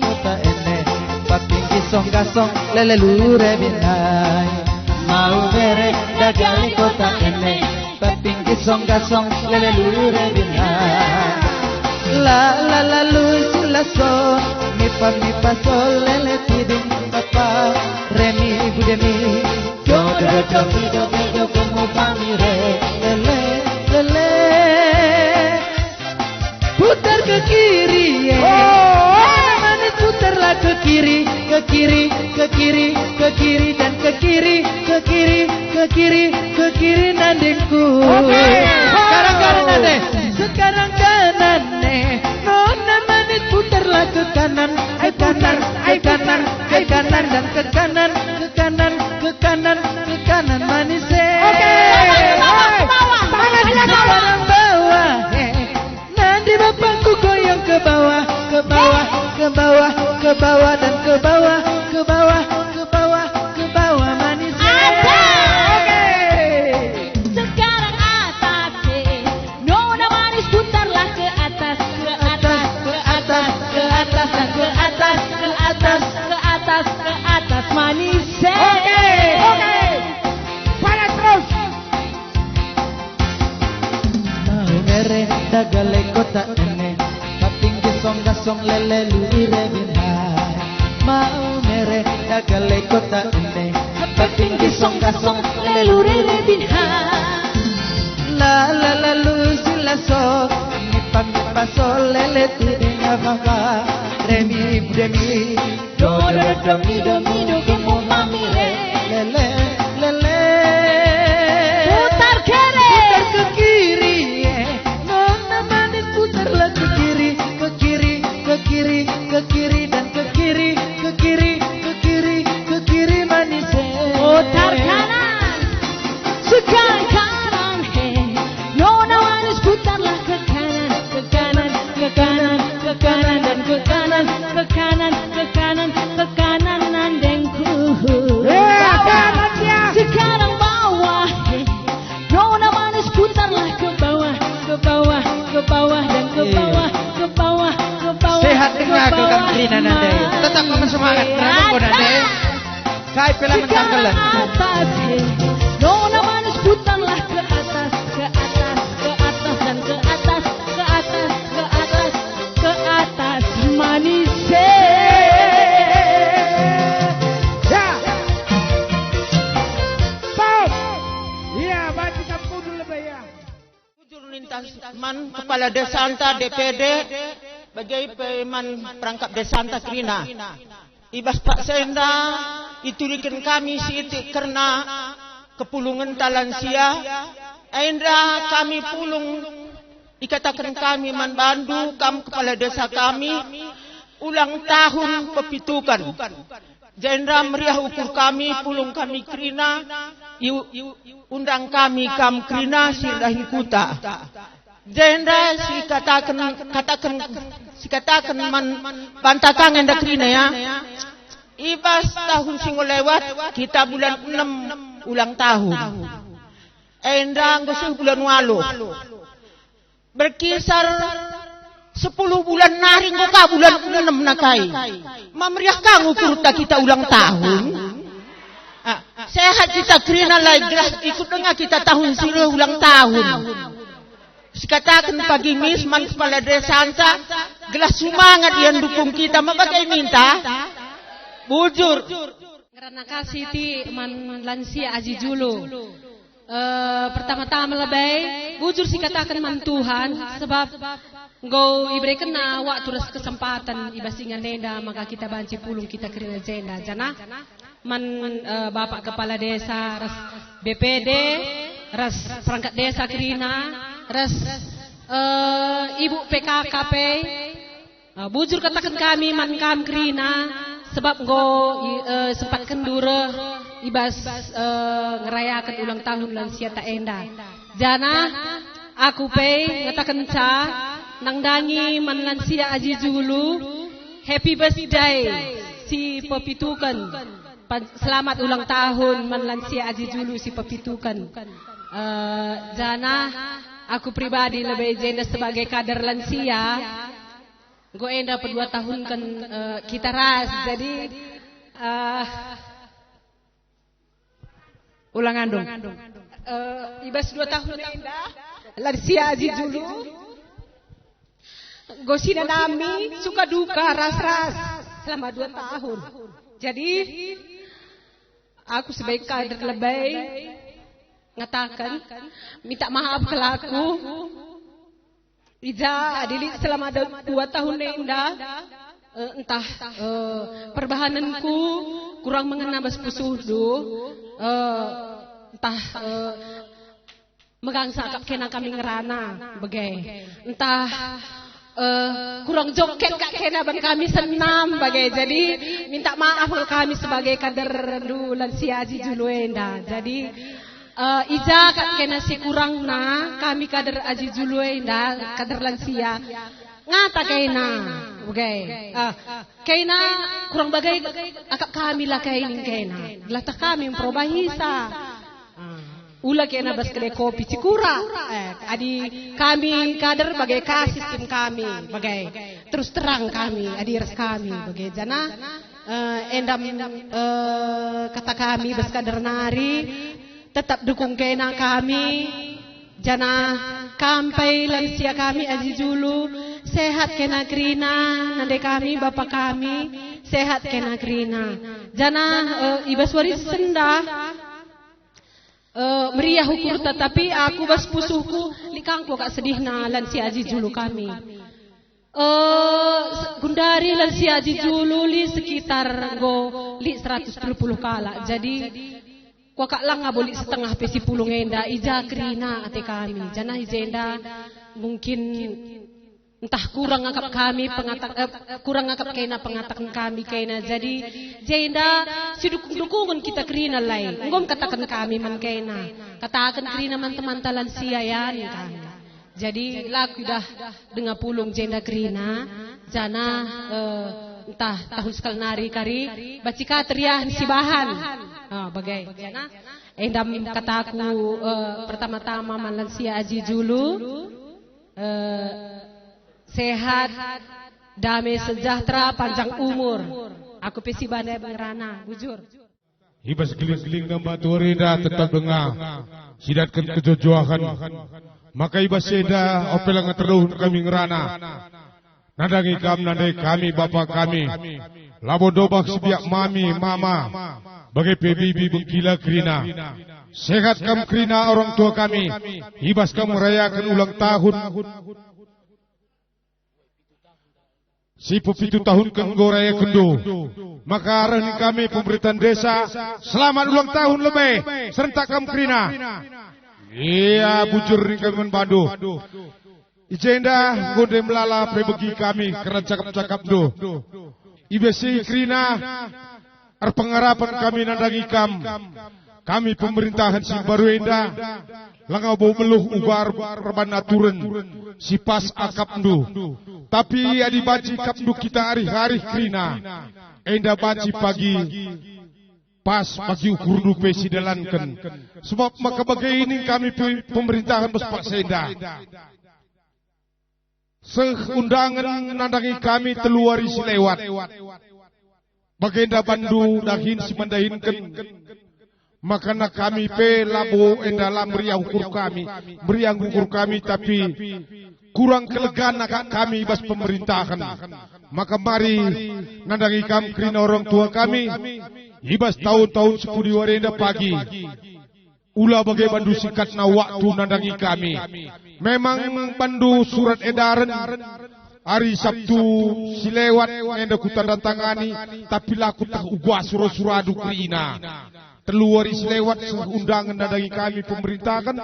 Kota ene, papinggi song gasong, lele lure binai. Mau bere dagali kota ene. Paping gisong-gasong lele lure bina. La la la lu si la so, mi pa mi pa so lele tiding papa, re mi bu de mi. Do do do do mi do mi do ko mu pa mi re, lele, lele. Putar ke kiri, eh. Oh. Manis putarlah ke kiri, ke kiri, ke kiri, ke kiri, dan ke kiri, ke kiri, ke kiri, ke kiri, nandingku. Oke. Sekarang kanan, nande. Sekarang kanan, eh. Nona manis putarlah ke kanan, ke kanan, ke kanan, ke kanan, dan ke kanan, ke kanan, ke kanan, ke kanan, manis, eh. Oke. Ke bawah, ke bawah, ke bawah. Tangan ke bawah. Sekarang bawah, eh. Nanti bapakku goyang ke bawah, ke bawah, ke bawah, ke bawah, dan ke bawah, ke bawah, ke bawah, ke bawah, manis. Asik. Oke. Sekarang atas, Dagale kota ene, patinggi songga song lele luri rebin hai. Mau mere dagale kota ene, patinggi songga song lele luri rebin hai. La la la lu sila so, mipa mipa so lele tu dinga baba. Remi demi, do do do do mi do mi do kemu mami re. Lele, lele. Putar kiri. Putar ke kiri, eh. Nona manis putarlah ke kiri, ke kiri, ke kiri, ke kiri dan ke kiri, ke kiri, ke kiri, ke kiri manis, eh. Putar kanan. Sekarang kanan, he. Nona manis putarlah ke kanan, ke kanan, ke kanan, ke kanan dan ke kanan, ke kanan, ke kanan, ke kanan nandengku. Eh, kanan, ya. Sekarang bawah, he. Nona manis putarlah ke bawah, ke bawah, ke bawah dan ke bawah, ke bawah, ke bawah. Sehat denga ke bawah, kam kerina nande. Tetap semangat, kerana enggo nande. Kai pe la mentangkelen. Sekarang atas, he. Nona manis putarlah ke atas, ke atas, ke atas dan ke atas, ke atas, ke atas, ke atas manis, he. Ya. Stop. Iya, banci kam kundul lebe, ya. Bujur ninta man kepala desanta D P D, bage pe man perangkap desanta kerina. I bas paksa enda ituriken kami sitik kerna kepulungenta lansia. Enda kami pulung, ikataken kami man bandu, kam kepala desa kami, ulang tahun pepituken. Jenda meriah ukur kami, pulung kami kerina, iu-, undang kami kam kerina si erdahin kuta. Jenda sikataken, kataken, sikataken man banta kang enda kerina, ya. I bas tahun si enggo lewat, kita bulan enem ulang tahun. Enda enggo seh bulan waluh. Berkisar sepuluh bulan nari enggo ka bulan enem nakai. Ma meriah ka ngukurta kita ulang tahun. Ah, sehat kita kerina lai gelah ikut denga kita tahun si reh ulang tahun. Sikataken pagi mis man kepala desanta, gelah sumangat ia ndukung kita, ma bage minta. Bujur. Ngerana kasih ti man lansia aji julu. Eh, pertama-tama lebe, bujur sikataken man Tuhan, sebab enggo iberekenna waktu ras kesempatan i bas ingan enda maka kita banci pulung kita kerina jenda. Janah man, eh, Bapak Kepala Desa ras B P D ras perangkat desa kerina ras, eh, Ibu P K K pe. Ah, bujur kataken kami man kam kerina, sebab enggo i-, eh, sempatken reh i bas, eh, ngerayaken ulang tahun lansiata enda. Janah aku pe ngatakenca nandangi man lansia aji julu, happy birthday si pepituken. Pan-, selamat ulang tahun man lansia aji julu si pepituken. Eh, janah aku pribadi lebe jenda sebagai kader lansia, enggo enda pedua tahunken, eh, kita ras. Jadi, eh, ulang andung. Eh, i bas dua tahun enda, lansia aji julu, enggo sinanami suka duka ras-ras selama dua tahun. Jadi, aku sebagai kader lebe ngataken, minta maaf kal aku. I ja adi lit selama da-, dua tahun enda, eh, ntah, eh, perbahanenku kurang mengena bas pusuhndu, eh, ntah, eh, megang sakap kena kami ngerana, bage. Ntah, eh, kurang joget kak kena ban kami senam, bage. Jadi, minta maaf kami sebagai kaderndu lansia aji julu enda. Jadi, Eh, i ja kak kena si kurangna kami kader aji julu enda, kader lansia. Ngata kena, bage. Eh, kena kurang bage akap kami la kai ning kena. Gelah tah kami mperobahisa. Ah, ula kena bas kedai kopi Cikura. Eh, adi kami kader bage ka sistem kami, bage. Terus terang kami, adi ras kami, bage. Janah, eh, endam, eh, kata kami bas kader nari, tetap dukung kena kami. Janah kam pe lansia kami aji julu, sehat kena kerina, nande kami bapa kami, sehat kena kerina. Janah, eh, i bas wari si sendah, eh, meriah ukurta, tapi aku bas pusuhku, lit kang kuakap sedihna lansia aji julu kami. Eh, se-, gundari lansia aji julu lit sekitar enggo lit seratus telu puluh kalak. Jadi, kuakap langa bo lit setengah pe si pulung enda, i ja kerina ate kami. Janah i jenda mungkin ntah kurang akap kami pengatak-, eh, kurang akap kena pengataken kami kena. Jadi, jenda sidukung-dukungen kita kerina lai. Enggo kataken kami man kena. Kataken kerina man temanta lansia ya ning kami. Jadi, la kuidah denga pulung jenda kerina, janah, eh, ntah tahun sekali nari kari, banci ka teriahen si bahan. Ah, bage. Janah, enda me kataku, eh, pertama-tama man lansia aji julu, eh, sehat, dame sejahtera, panjang umur. Aku pe si bana ngerana, bujur. I bas geling-gelingna batu enda tetap denga sidatken kejojoahen. Maka i bas enda ope langa terdohen kami ngerana. Nandangi kam nande kami bapa kami. Labo dobah si biak mami, mama, bage pe bibi bengkila kerina. Sehat kam kerina orang tua kami. I bas kam ngerayaken ulang tahun si pepitu tahun enggo rayakenndu. Maka reh ning kami pemerintahan desa, selamat ulang tahun lebe, serentak kam kerina. Ia bujur ning kami man bandu. I jenda enggo ndai melala pe begi kami kerna cakap-cakapndu. I bas si kerina, erpengarapen kami nandangi kam. Kami pemerintahen si mbaru enda langa bo beluh uga er-, erban aturen si pas akapndu. Tapi adi banci akapndu kita arih-arih kerina, enda banci pagi pas bagi ukurndu pe sidalanken. Sebab maka bage ning kami pe-, pemerintahen bas paksa enda. Seh undangen nandangi kami telu wari si lewat. Bagenda bandu dahin si mendahinken. Makana kami pe labo enda la meriah ukur kami, meriah ukur kami, tapi kurang kelegan akap kami i bas pemerintahen. Maka mari nandangi kam kerina orang tua kami, i bas tahun-tahun si pudi wari enda pagi. Ula bage bandu singkatna waktu nandangi kami. Memang bandu surat edaren ari Sabtu si lewat enda kutandatangani, tapi la kueteh uga sura-surandu kerina. Telu wari si lewat seh undangen nandangi kami pemerintahen,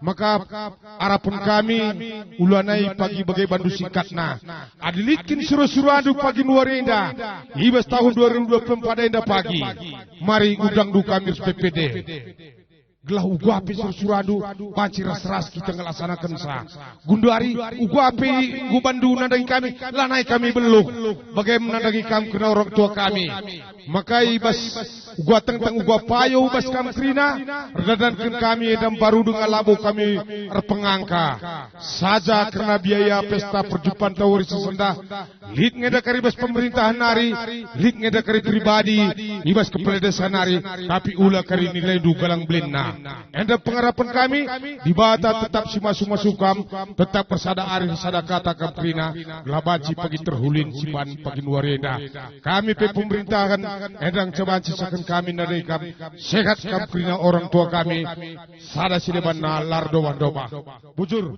maka arapen kami ulanai pagi bage bandu singkatna. Adi lit kin sura-surandu pagi wari enda, i bas tahun dua ribu dua puluh empat enda pagi, mari undangndu kami ras P P D. Gelah uga pe sura-surandu banci ras-ras kita ngelaksanakenca. Gundari uga pe enggo bandu nandangi kami, lanai kami beluh. Bage me nandangi kam kerina orang tua kami. Maka i bas uga tengteng uga payo bas kam kerina, erdadanken kami enda mbaru denga labo kami erpengangka. Saja kerna biaya pesta perjumpanta wari si sendah, lit nge enda kari bas pemerintahen nari, lit nge enda kari pribadi i bas kepala desa nari, tapi ula kari nilaindu galang belinna. Enda pengarapen kami, Dibata tetap si masu-masu kam, tetap ersada arih sada kata kam kerina, gelah banci pagi terhulin si ban pagi wari enda. Kami pe pemerintahen, enda ngenca banci sisaken kami nande kam, sehat kam kerina orang tua kami, sada si debanna la erdobah-dobah. Bujur.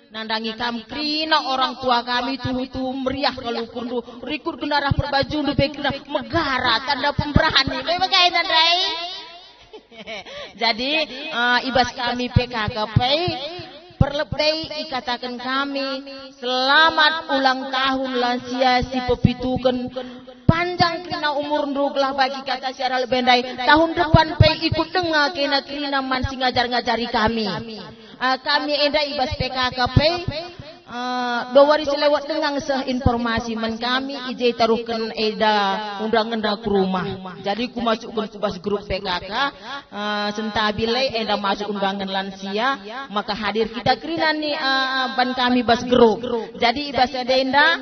Nandangi kam kerina orang tua kami, tuhu-tuhu meriah kal ukurndu, rikut gendarah perbajundu pe kerina megara tanda pemberani. Pe bage nandai. Jadi, eh, i bas kami P K K pe, perlebe ikataken kami, selamat ulang tahun lansia si pepituken, panjang kerina umurndu gelah bagi kata si arah lebe ndai, tahun depan pe ikut denga kena kerina man si ngajar-ngajari kami. Ah, kami enda i bas P K K pe, ah, dua wari si lewat denga seh informasi man kami, i je taruhken enda undangenna ku rumah. Jadi kumasukken ku bas grup P K K, ah, sentabi le enda masuk undangen lansia, maka hadir kita kerina ni, ah, ban kami bas grup. Jadi i bas enda,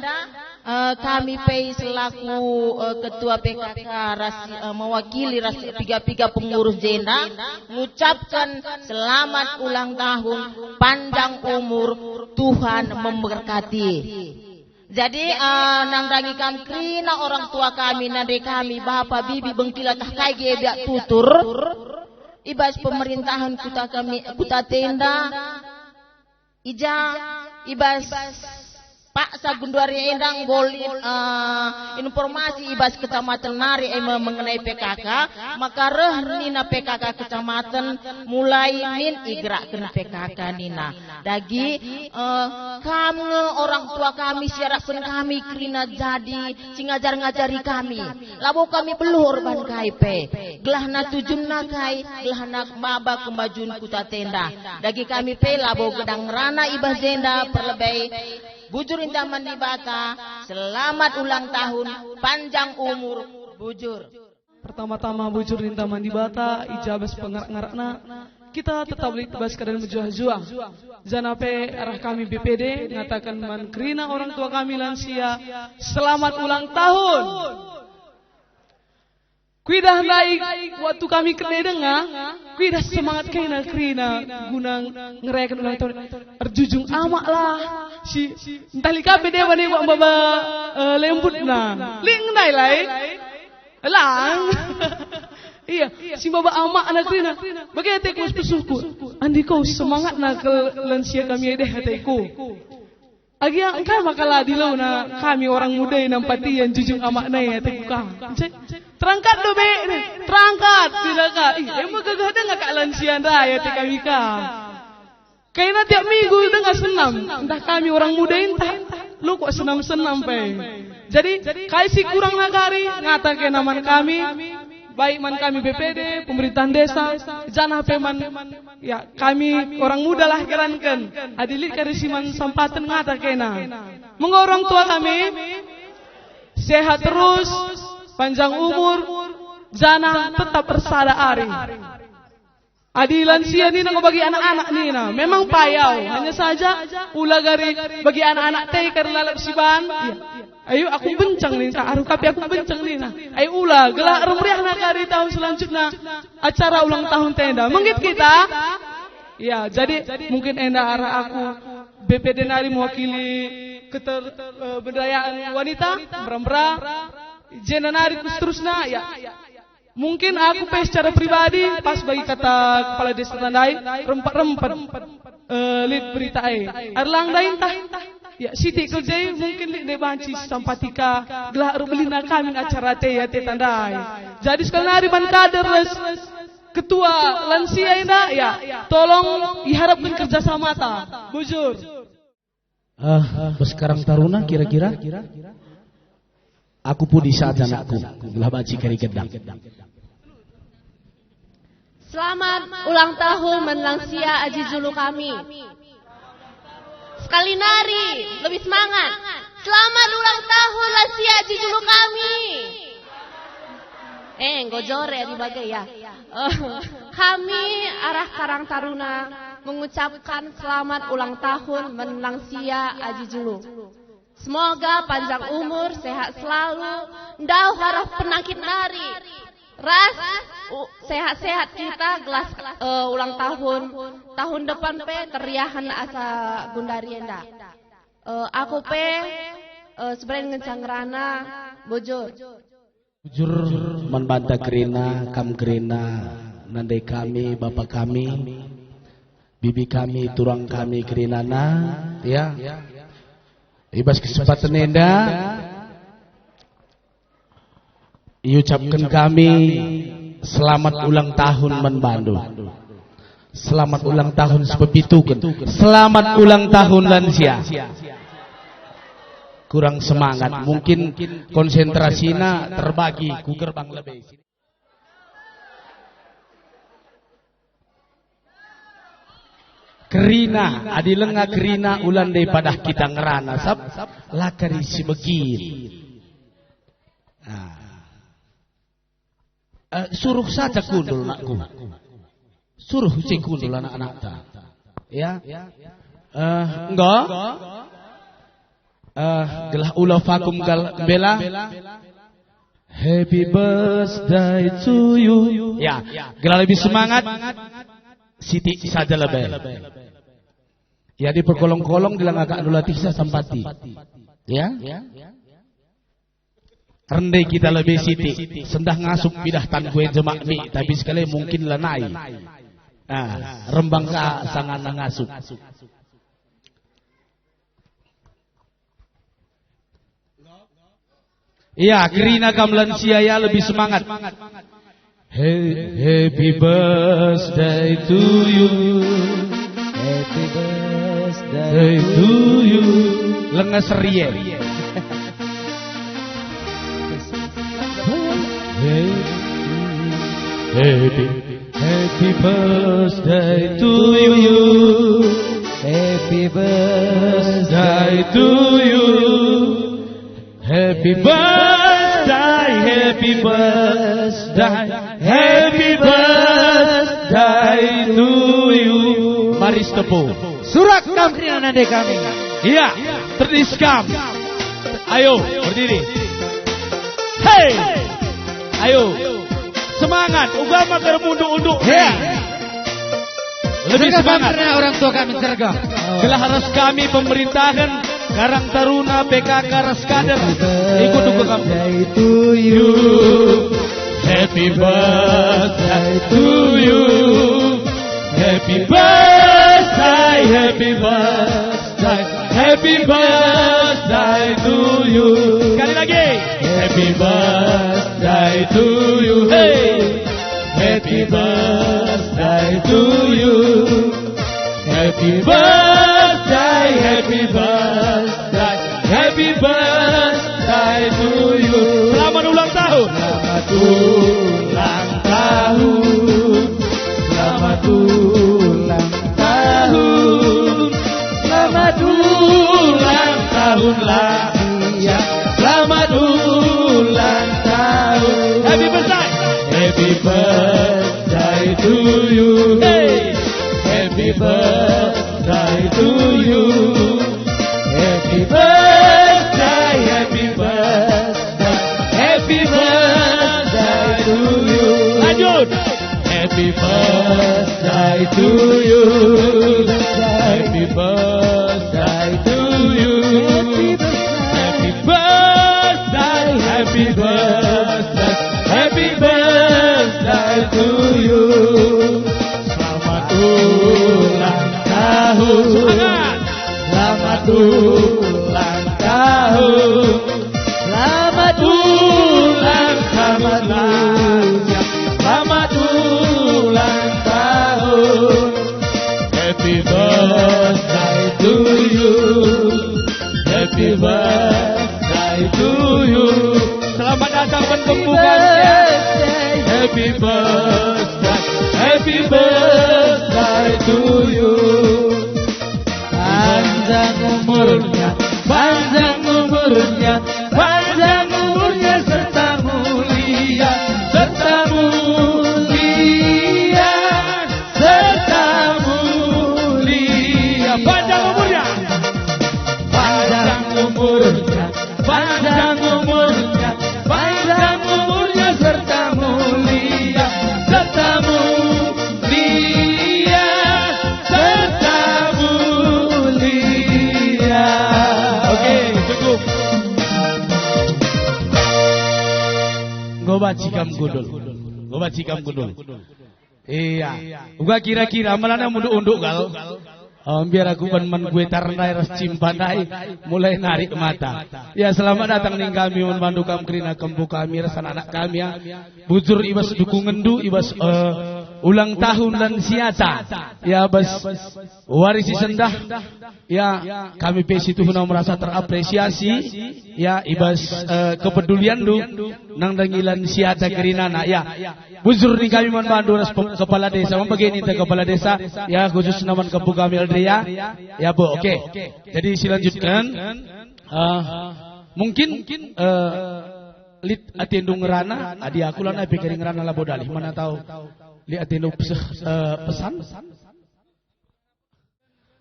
Eh, kami pe selaku, eh, ketua P K K ras, eh, mewakili ras piga-piga pengurus jenda ngucapken selamat ulang tahun, panjang umur, Tuhan memberkati. Jadi, eh, nandangi kam kerina orang tua kami, nande kami, bapa, bibi, bengkila, tah kai ge biak tutur, i bas pemerintahan kuta kami, kuta Tenda, i ja, i bas paksa genduari enda enggo lit, eh, informasi i bas kecamatan nari, e me-, mengenai P K K, maka reh nina P K K kecamatan mulai min igerakken P K K nina. Dage, eh, kam nge orang tua kami si arapken kami kerina jadi si ngajar-ngajari kami. Labo kami beluh erban kai pe. Gelahna tujunna kai, gelahna maba kemajun kuta Tenda. Dage kami pe labo gedang ngerana i bas jenda, perlebe bujur indah man Dibata, selamat ulang tahun, panjang umur, bujur. Pertama-tama bujur ninta man Dibata, i ja bas pengarak-ngarakna, kita tetap lit bas keadaan mejuah-juah. Janah pe arah kami B P D ngataken man kerina orang tua kami lansia, selamat ulang tahun. Kuidah ndai waktu kami kerne denga, kuidah semangat kena kerina guna ngerayaken ulang tahun. Erjujung amak lah, si, ntah lit ka pe deba-deba maba, eh, lembutna. Lit ndai lai. Lang. Iya, si maba amakna kerina. Bage ateku pesuhku. Andi kau semangatna kal lansia kami e deh ateku. Agia engkai maka la dilona kami orang muda e nampati yang jujung amakna e ateku ka. Cek. Terangkat do be, terangkat, tidak ka. Ih, emang gagah denga kak lansia ndai ate kami ka. Kaina tiap minggu denga senam, ntah kami orang muda e ntah lo kok senam-senam pe. Jadi, kai si kurang nagari, ngata kena man kami, baik man kami B P D, pemerintahan desa, janah pe man, ya, kami orang muda lah keranken. Adi lit kari si man sampaten ngata kena. Menggo orang tua kami, sehat terus, panjang umur, janah tetap ersada ari. Adi lansia nina enggo bagi anak-anak nina, memang payau, hanya saja ula gari bagi anak-anak te kari lalap siban. Iya. Ayo aku benceng nina, aruh kapi aku benceng nina. Ayo ula, gelah ermeriahna kari tahun selanjutnya acara ulang tahun Tenda. Menggit kita? Ya, jadi mungkin enda arah aku B P D nari mewakili keter-, eh, berdayaan wanita, mera-mera, jenda nari seterusnya, ya. Mungkin aku pe secara pribadi, pas bagi kata kepala desa ndai, rempet-rempet, eh, lit berita e. Erlang ndai ntah. Ya, sitik kerja e mungkin lit ndai banci sampatika gelah erbelina kami acara te, ya, te tandai. Jadi sekali nari ban kader ras ketua lansia enda, ya, tolong iharapkan kerja samata. Bujur. Ah, bas Karang Taruna kira-kira? Aku pudi saja anakku, gelah banci kari gedang. Selamat ulang tahun man lansia aji julu kami. Sekali nari, lebih semangat. Selamat ulang tahun lansia aji julu kami. Eh, enggo jore adi bage ya. Eh, kami arah Karang Taruna mengucapkan selamat ulang tahun man lansia aji julu. Semoga panjang umur, sehat selalu, ndauh arah penakit nari. Ras, u-, sehat-sehat kita gelah, eh, ulang tahun, tahun depan pe keriahen asa gundari enda. Eh, aku pe, eh, sebenarnya ngenca ngerana, bujur. Bujur man banta kerina, kam kerina, nande kami, bapa kami, bibi kami, turang kami kerinana, ya. I bas kesempatan enda, iucapken kami selamat ulang tahun man bandu. Selamat ulang tahun sepepituken. Selamat ulang tahun lansia. Kurang semangat, mungkin konsentrasina terbagi ku gerbang lebe. Kerina, adi lenga kerina ulan dai padah kita ngerana, sab, la kari si begin. Nah. Eh, suruh saja kundul anakku. Suruh si kundul anak-anakta. Ya. Eh, enggo? Eh, gelah ula vakum kal mbela. Happy birthday to you. Ya, gelah lebih semangat. Sitik saja lebe. Ya, diperkolong-kolong dilanga kak nulatih sasampati. Ya. Rende kita lebe sitik, sendah ngasup pidah tan kue jemak mi, tapi sekali mungkin lanai. Ah, rembang ka sangana ngasup. Iya, kerina kam lansia ya lebih semangat. Hey, happy birthday to you. Happy birthday to you. Lenges rie. Hey, happy, happy birthday to you. Happy birthday to you. Happy birthday, happy birthday, happy birthday to you. Mari setepu. Surak kam kerina nande kami. Iya, terdis kam. Ayo, berdiri. Hei! Ayo. Semangat, uga ma kermunduk-unduk. Iya. Lebih semangat. Kerina orang tua kami serga. Gelah ras kami pemerintahan Karang Taruna P K K ras kader. Ikut dukung kami. Happy birthday to you. Happy birthday to you. Happy birthday, happy birthday, happy birthday to you. Sekali lagi. Happy birthday to you. Hey. Happy birthday to you. Happy birthday, happy birthday, happy birthday to you. Selamat ulang tahun. Selamat ulang tahun. Selamat ulang tahun. Selamat ulang tahun lahir. Selamat ulang tahun. Happy birthday. Happy birthday to you. Hey. Happy birthday to you. Happy birthday, happy birthday, happy birthday to you. Lanjut. Happy birthday to you. Happy birthday to you. Happy birthday, happy birthday, happy birthday to you. Selamat ulang tahun. Semangat. Selamat ulang tahun. Selamat ulang, selamat ulang, selamat ulang tahun. Happy birthday to you. Happy birthday to you. Selamat datang, Happy Bentumbukan, ya. Birthday. Happy birthday, happy birthday to you. Panjang umurnya, panjang umurnya, panjang umurnya serta mulia, serta mulia, serta mulia. Panjang umurnya. Panjang umurnya, panjang umurnya, panjang umurnya serta mulia, serta mulia, serta mulia. Oke, cukup. Enggo banci kam gundul. Enggo banci kam gundul. Iya. Uga kira-kira melana munduk-unduk kal. Oh, biar aku ban man gue tar ndai ras cimpa ndai mulai narik mata. Ya, selamat datang ning kami man bandu kam kerina kempu kami ras anak-anak kami ya. Bujur i bas dukungenndu i bas, eh, ulang tahun lansiata. Ya, bas wari si sendah. Ya, kami pe situhuna merasa terapresiasi, ya, i bas, eh, kepedulianndu nandangi lansiata kerinana, ya. Bujur ning kami man bandu ras pe-, kepala desa, mambage ninta kepala desa, ya, khususna man kempu kami Aldria, ya, Bu, oke. Jadi, silanjutken, eh, mungkin, eh, lit atendu ngerana, adi aku lanai pe kari ngerana labo dalih, mana tau lit atendu peseh, eh, pesan?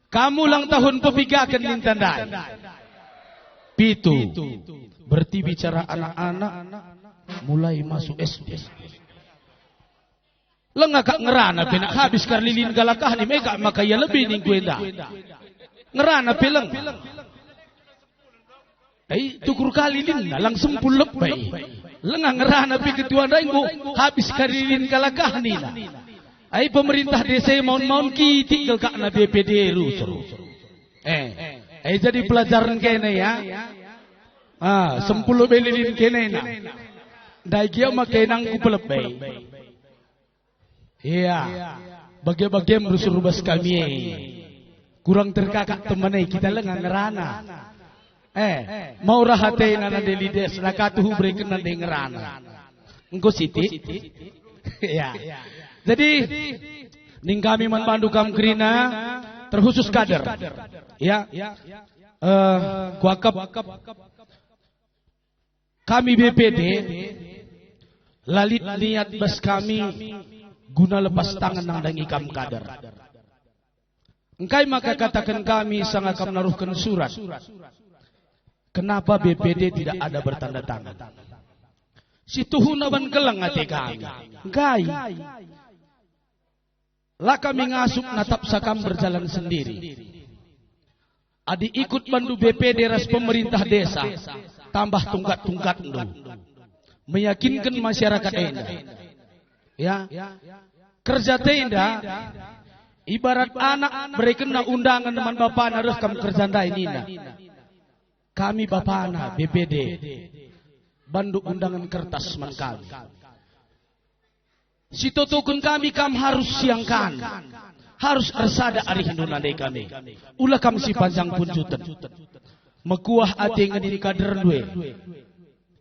Kam ulang tahun pepigaken ninta ndai. Pitu, berarti bicara anak-anak mulai masuk S D. Lenga kak ngerana pe nak habis kari lilin kalakah ni, mekak maka ia lebih ningku enda. Ngerana pe lenga. Ai, tukur kari lilinna, lang sempul lebe. Lenga ngerana pe ketua ndai enggo habis kari lilin kalakah nina. Ai, pemerintah desa maun-maun kitik kal kakna B P D rusur. Eh, eh, jadi pelajaran kene ya. Ah, sempul lebe lilin kene na. Ndai gia make nangku pelebe. Ia, bage-bagem rusur bas kami e. Kurang terkakak teman e, kita lenga ngerana. Eh, mau rahatena nande lides, nakatuhu bereken nande ngerana. Engko sitik. Ya. Jadi, ning kami man bandu kam kerina, terkhusus kader. Ya. Eh, kuakap kami B P D, la lit niat bas kami guna lepas tangan nandangi kam kader. Engkai maka kataken kami sanga kam naruhken surat? Kenapa B P D tidak ada bertanda tangan? Situhuna ban keleng ate kami. Engkai? La kami ngasup natapsa kam berjalan sendiri. Adi ikut bandu B P D ras pemerintah desa, tambah tungkat-tungkatndu. Meyakinken masyarakat enda. Ya. Kerja enda ibarat anak berekenna undangan man bapana reh kam kerja ndai nina. Kami bapana B P D, bandu undangan kertas man kami. Sitotoken kami kam harus siangkan, harus ersada arihndu nande kami. Ula kam sipanjang punjuten. Mekuah ate ngenin kaderndu e.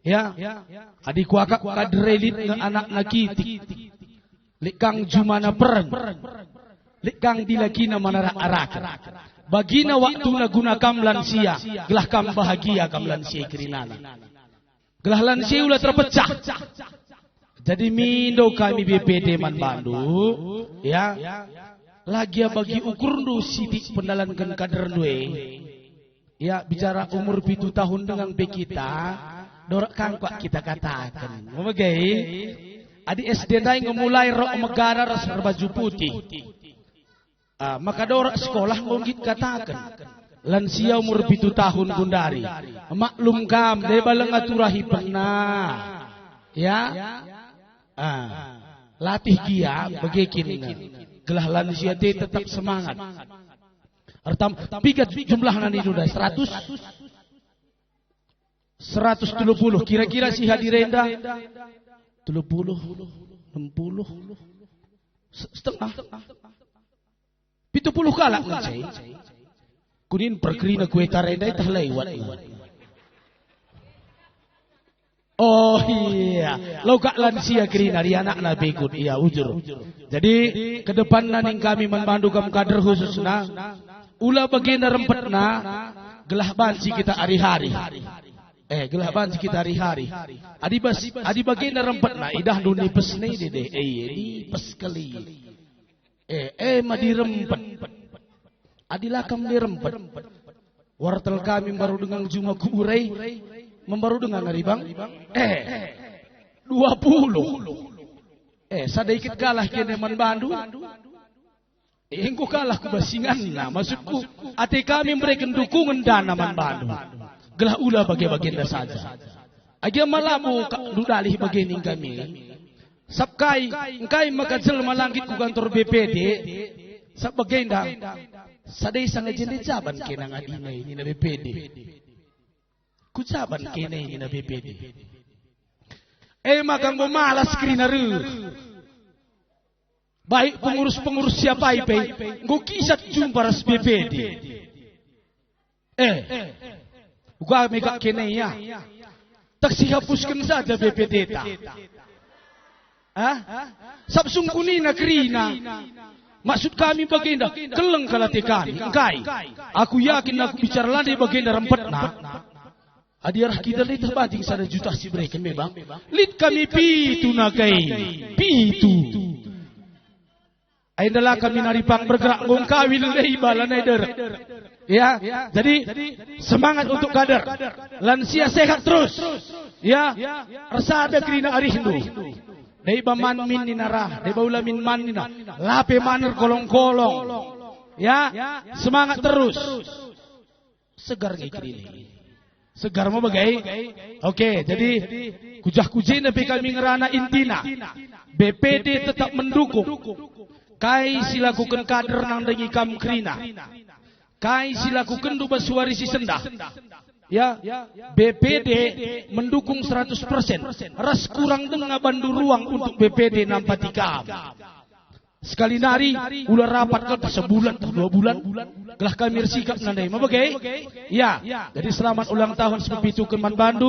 Ya, adi kuakap kader e lit nge anakna kitik. Lit kang jumana peren. Lit kang dilakina man arak-araken. Bagina waktuna guna kam lansia, gelah kam bahagia kam lansia kerinana. Gelah lansia ula terpecah. Jadi mindo kami B P D man bandu, ya. Lagi bagi ukurndu sitik pendalanken kaderndu e. Ya, bicara umur pitu tahun dengan pe kita, dorak kangkuak kita kataken. Memegai, adi S D ndai ngemulai rok megara ras erbaju putih. Ah, maka dorak sekolah enggo nggit kataken. Lansia umur pitu tahun gundari. Maklum kam, deba lenga turahi pernah. Ya? Ah, latih gia begekin. Gelah lansia te tetap semangat. Ertam, piga jumlahna nindu ndai? Seratus? Seratus telu puluh. Kira-kira si hadir enda? Telu puluh, enam puluh, se-, setengah. Pitu puluh kalak ngenca. Kunin perkerina kue kare ndai tah lewat. Oh iya, lo kak lansia kerina, adi anakna bikut, iya, ujur. Jadi, ke depanna ning kami man bandu kam kader khususna, ula bagenda rempetna, gelah banci kita ari-hari. Eh, gelah banci kita ari-hari. Adi bas, adi bagenda rempetna, idahndu nipes ne dede, eh, iya, nipes kali. Eh, eh, ma dirempet. Adi la kam dirempet. Wartel kami mbaru denga juma kubur e, membaru denga ngari bang. Eh, dua puluh. Eh, sada ikit kalah kene man bandu. Eh, enggo kalah ku bas inganna. Maksudku, ate kami mereken dukungen dana man bandu. Gelah ula bage-bagenda saja. Agi ma labo ka-, ndudalih bage ning kami. Sab kai, engkai maka jelma la nggit ku kantor B P D? Sab bagenda, sada esa nge jende jaban kena ngadina ini na B P D. Ku jaban kena ini na B P D. E maka enggo malas kerina reh. Baik pengurus-pengurus siapai pe, enggo kisat jumpa ras B P D. Eh, uga me kak kene ya. Tak sihapusken saja B P D ta. Ah? Sab sungkunina kerina. Maksud kami bagenda, keleng kal ate kami. Engkai? Aku yakin aku bicara lande bagenda rempetna. Adi arah kita lit banting sada juta si bereken me bang. Lit kami pitu na kai. Pitu. Ai ndala kami nari pang bergerak ngungkawi lelei bala nai derek. Ya, jadi semangat untuk kader. Lansia sehat terus. Ya, ersada kerina arihndu. Deba man min nina rah, deba ula min man nina. Lape maner kolong-kolong. Ya, semangat terus. Segar nge kerina. Segar me bage? Oke, jadi kujah-kujina pe kami ngerana intina. B P D tetap mendukung. Kai si lakuken kader nandangi kam kerina. Kai si lakukenndu bas wari si sendah. Ya, B P D mendukung seratus persen. Ras kurang denga bandu ruang untuk B P D nampati kam. Sekali nari, ula rapat kal tah sebulan, tah dua bulan, gelah kami ersikap nandai. Me bage? Ya, jadi selamat ulang tahun si pepituken man bandu.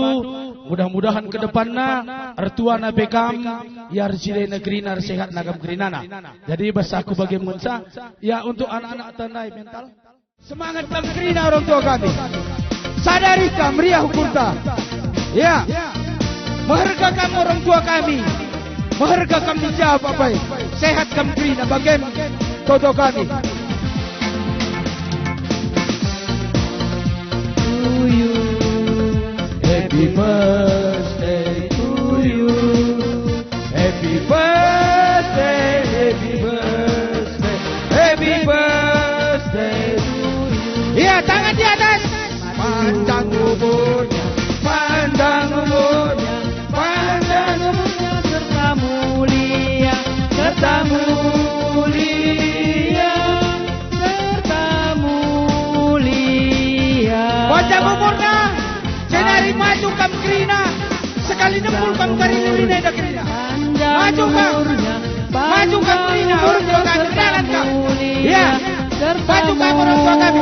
Mudah-mudahan ke depanna, ertuana pe kam, ya erjilena kerina, ersehatna kam kerinana. Jadi bas aku bage ngenca, ya untuk anak-anak tandai mental. Semangat kam kerina orang tua kami. Sadari kam meriah ukurta. Ya. Meherga kam orang tua kami. Meherga kam dijawab apai. Sehat kam kerina bagem toto kami. To you. Happy birthday to you. Happy birthday, happy birthday, happy birthday to you. Iya, tangan di atas. Panjang umurnya, panjang umurnya, panjang umurnya, serta mulia, serta mulia, serta mulia. Panjang umurnya. Jenari maju kam kerina. Sekali nempul kam kari nirina enda kerina. Maju kam. Maju kam kerina. Orang tua kami, dalan kam. Ya. Maju kam orang tua kami.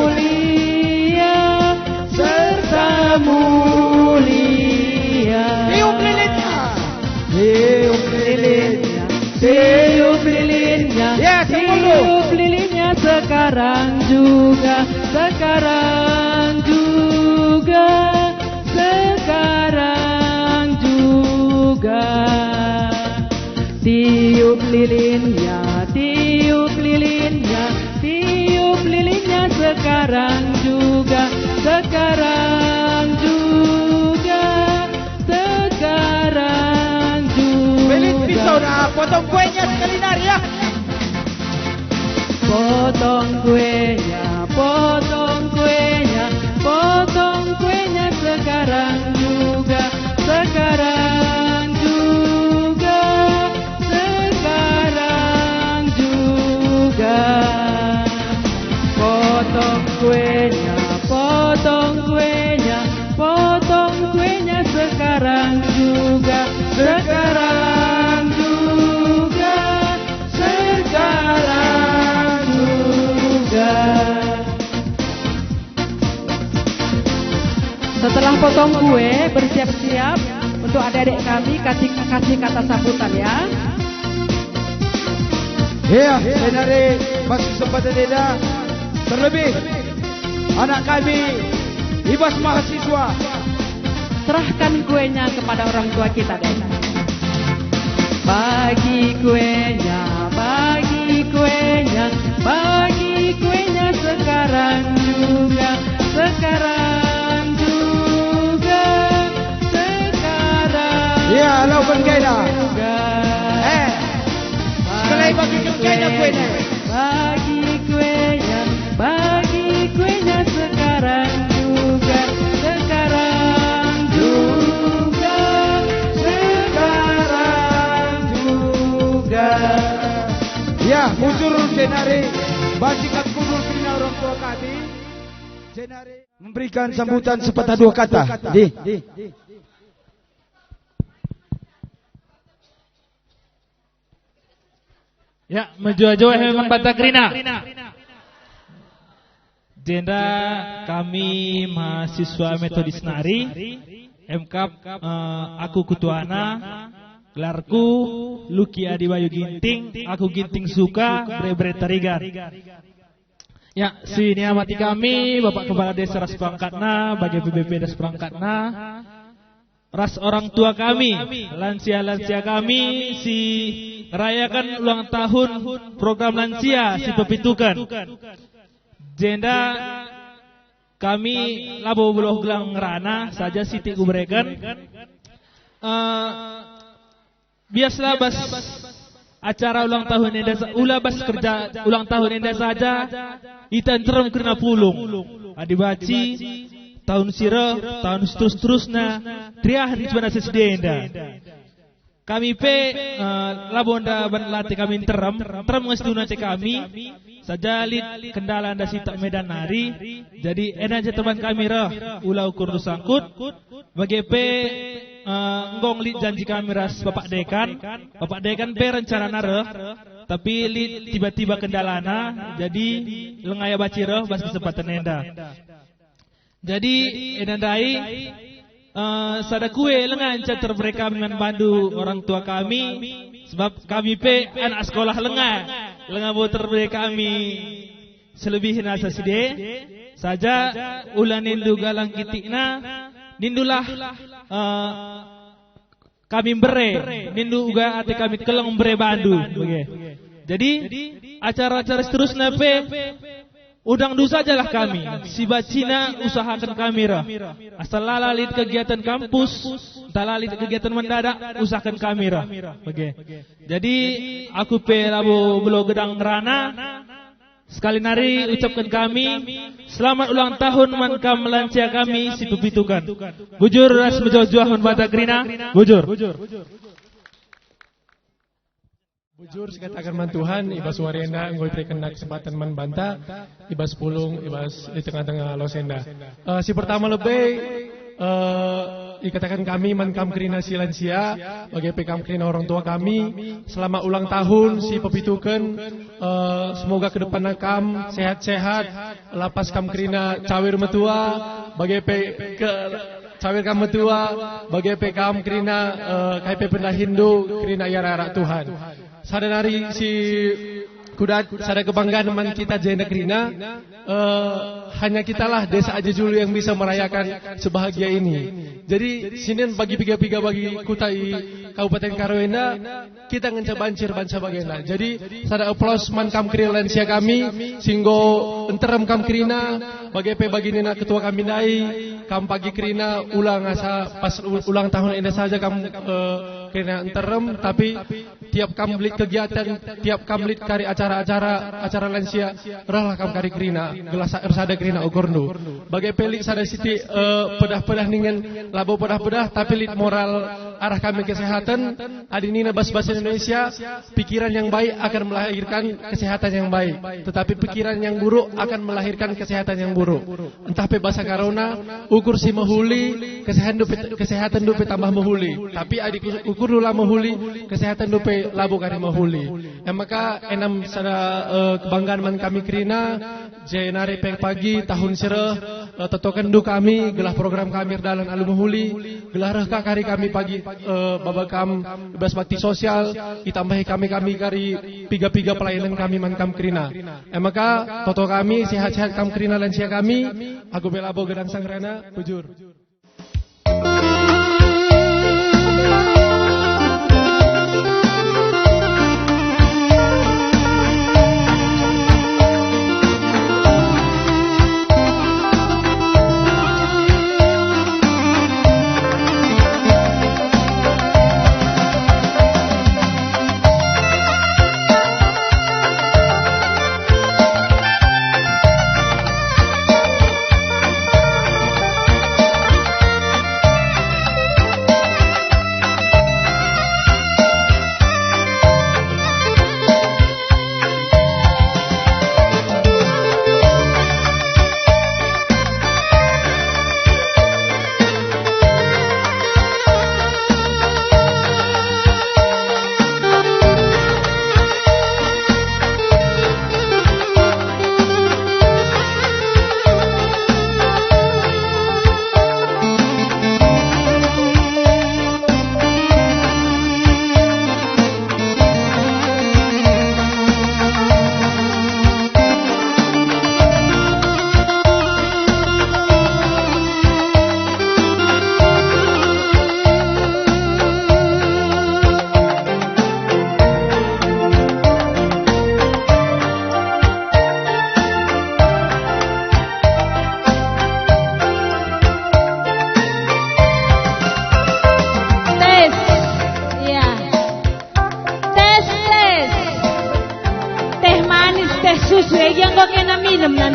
Serta mulia. Tiup lilinnya. Tiup lilinnya, tiup lilinnya, ya, sepuluh. Tiup lilinnya sekarang juga, sekarang juga, sekarang juga. Tiup lilinnya, tiup lilinnya, tiup lilinnya sekarang juga, sekarang juga. Sekarang juga. Belit pisau dah, potong kuenya sekali nari ya. Potong kuenya, potong kuenya, potong kuenya sekarang juga, sekarang juga, sekarang juga. Potong kuenya, potong kuenya, potong kuenya sekarang juga, sekarang juga, sekarang juga. Setelah potong kue, bersiap-siap untuk adik-adik kami kasih, kasih kata sambutan ya. Ya, jenari bas kesempatan enda, terlebih anak kami i bas mahasiswa. Serahkan kuenya kepada orang tua kita deh. Bagi kuenya, bagi kuenya, bagi kuenya sekarang juga, sekarang juga, sekarang. Ya, lauken kena. Eh, sekalai bagi kena kuenya. Bagi kuenya, bagi kuenya sekarang juga, sekarang juga, sekarang juga. Ya, bujur jenari, banci kap kudul kerina orang tua kami, jenari memberikan sambutan sepatah dua kata. Di. Ya, mejuah-juah memang banta kerina. Jenda kami mahasiswa Metodis nari, M K A P, eh, aku ketuana, gelarku Luki Adi Bayu Ginting, aku Ginting Suka, Bere-bere Tarigan. Ya, si niamati kami, Bapak Kepala Desa ras perangkatna, bagi P B P ras perangkatna, ras orang tua kami, lansia-lansia kami, si Rayaken ulang tahun program lansia si pepituken. Jenda kami labo beluh gelah ngerana, saja sitik kubereken. Eh, biaslah bas acara ulang tahun enda sa-, ula bas kerja ulang tahun enda saja, ita nterem kerina pulung. Adi banci tahun si reh, tahun seterus-terusna, teriahen si bana sesidenda. Kami pe, eh, labo ndaban ate kami nterem, nterem nge situhuna ate kami, saja lit kendala ndai si tak medan nari. Jadi enda je teman kami reh, ula ukur sangkut, bage pe, eh, enggo lit janji kami ras Bapak Dekan. Bapak Dekan pe rencanana reh, tapi lit tiba-tiba kendalana, jadi lenga ia banci reh bas kesempatan enda. Jadi, enda ndai, eh, sada kue lenga nca terbere kami man bandu orang tua kami, sebab kami pe anak sekolah lenga, lenga bo terbere kami selebihna asa si de, saja ula nindu galang kitikna, nindulah, eh, kami mbere, nindu uga ate kami keleng mbere bandu, bage. Jadi, acara-acara seterusna pe, undangndu sajalah kami, si bacina usahaken kami reh. Asal la lit kegiatan kampus, ntah la lit kegiatan mendadak, usahaken kami reh, bage. Jadi, aku pe labo beluh gelah ngerana, sekali nari ucapken kami, selamat ulang tahun man kam lansia kami si pepituken. Bujur ras mejuah-juah man banta kerina, bujur. Bujur sikataken man Tuhan, i bas wari enda enggo iberekenNa kesempatan man banta, i bas pulung, i bas, i tengah-tengah los enda. Eh, si pertama lebe, eh, ikataken kami man kam kerina si lansia, bage pe kam kerina orang tua kami, selamat ulang tahun si pepituken, eh, semoga ke depanna kam sehat-sehat, la pas kam kerina cawir metua, bage pe ke cawir kam metua, bage pe kam kerina, eh, kai pe pendahinndu kerina i arak-arak Tuhan. Sada nari si kudat, sada kebanggaan man kita jenda kerina, eh, hanya kitalah desa Aji Julu yang bisa merayakan sebahagia ini. Jadi, sinen bagi piga-piga bagi kuta i Kabupaten Karo enda, kita ngenca banci bansa bagenda. Jadi, sada aplaus man kam kerina lansia kami, si enggo nterem kam kerina, bage pe bagi nina ketua kami ndai, kam pagi kerina ula ngasa pas u-, ulang tahun enda saja kam, eh, kerina nterem, tapi tiap kam lit kegiatan, tiap kam lit kari acara-acara, acara lansia, rehlah kam kari kerina, gelah sa-, ersada kerina ukurndu. Bage pe lit sada sitik, eh, pedah-pedah ningen labo pedah-pedah, tapi lit moral arah kami kesehatan, adi nina bas bahasa Indonesia, pikiran yang baik akan melahirkan kesehatan yang baik, tetapi pikiran yang buruk akan melahirkan kesehatan yang buruk. Ntah pe bahasa Karona, ukur si mehuli, kesehatandu pe, kesehatanndu pe tambah mehuli. Tapi adi ku-, ukurndu la mehuli, kesehatanndu pe labo kari mehuli. E maka, enda sada, eh, kebanggaan man kami kerina, jenari pe pagi tahun si reh, eh, totokenndu kami, gelah program kami erdalan alu mehuli, gelah reh ka kari kami pagi, eh, baba kam bas bakti sosial, itambahi kami, kami kari piga-piga pelayanan kami man kam kerina. E maka, toto kami, sehat-sehat kam kerina lansia kami, aku pe labo gelah ngerana, bujur.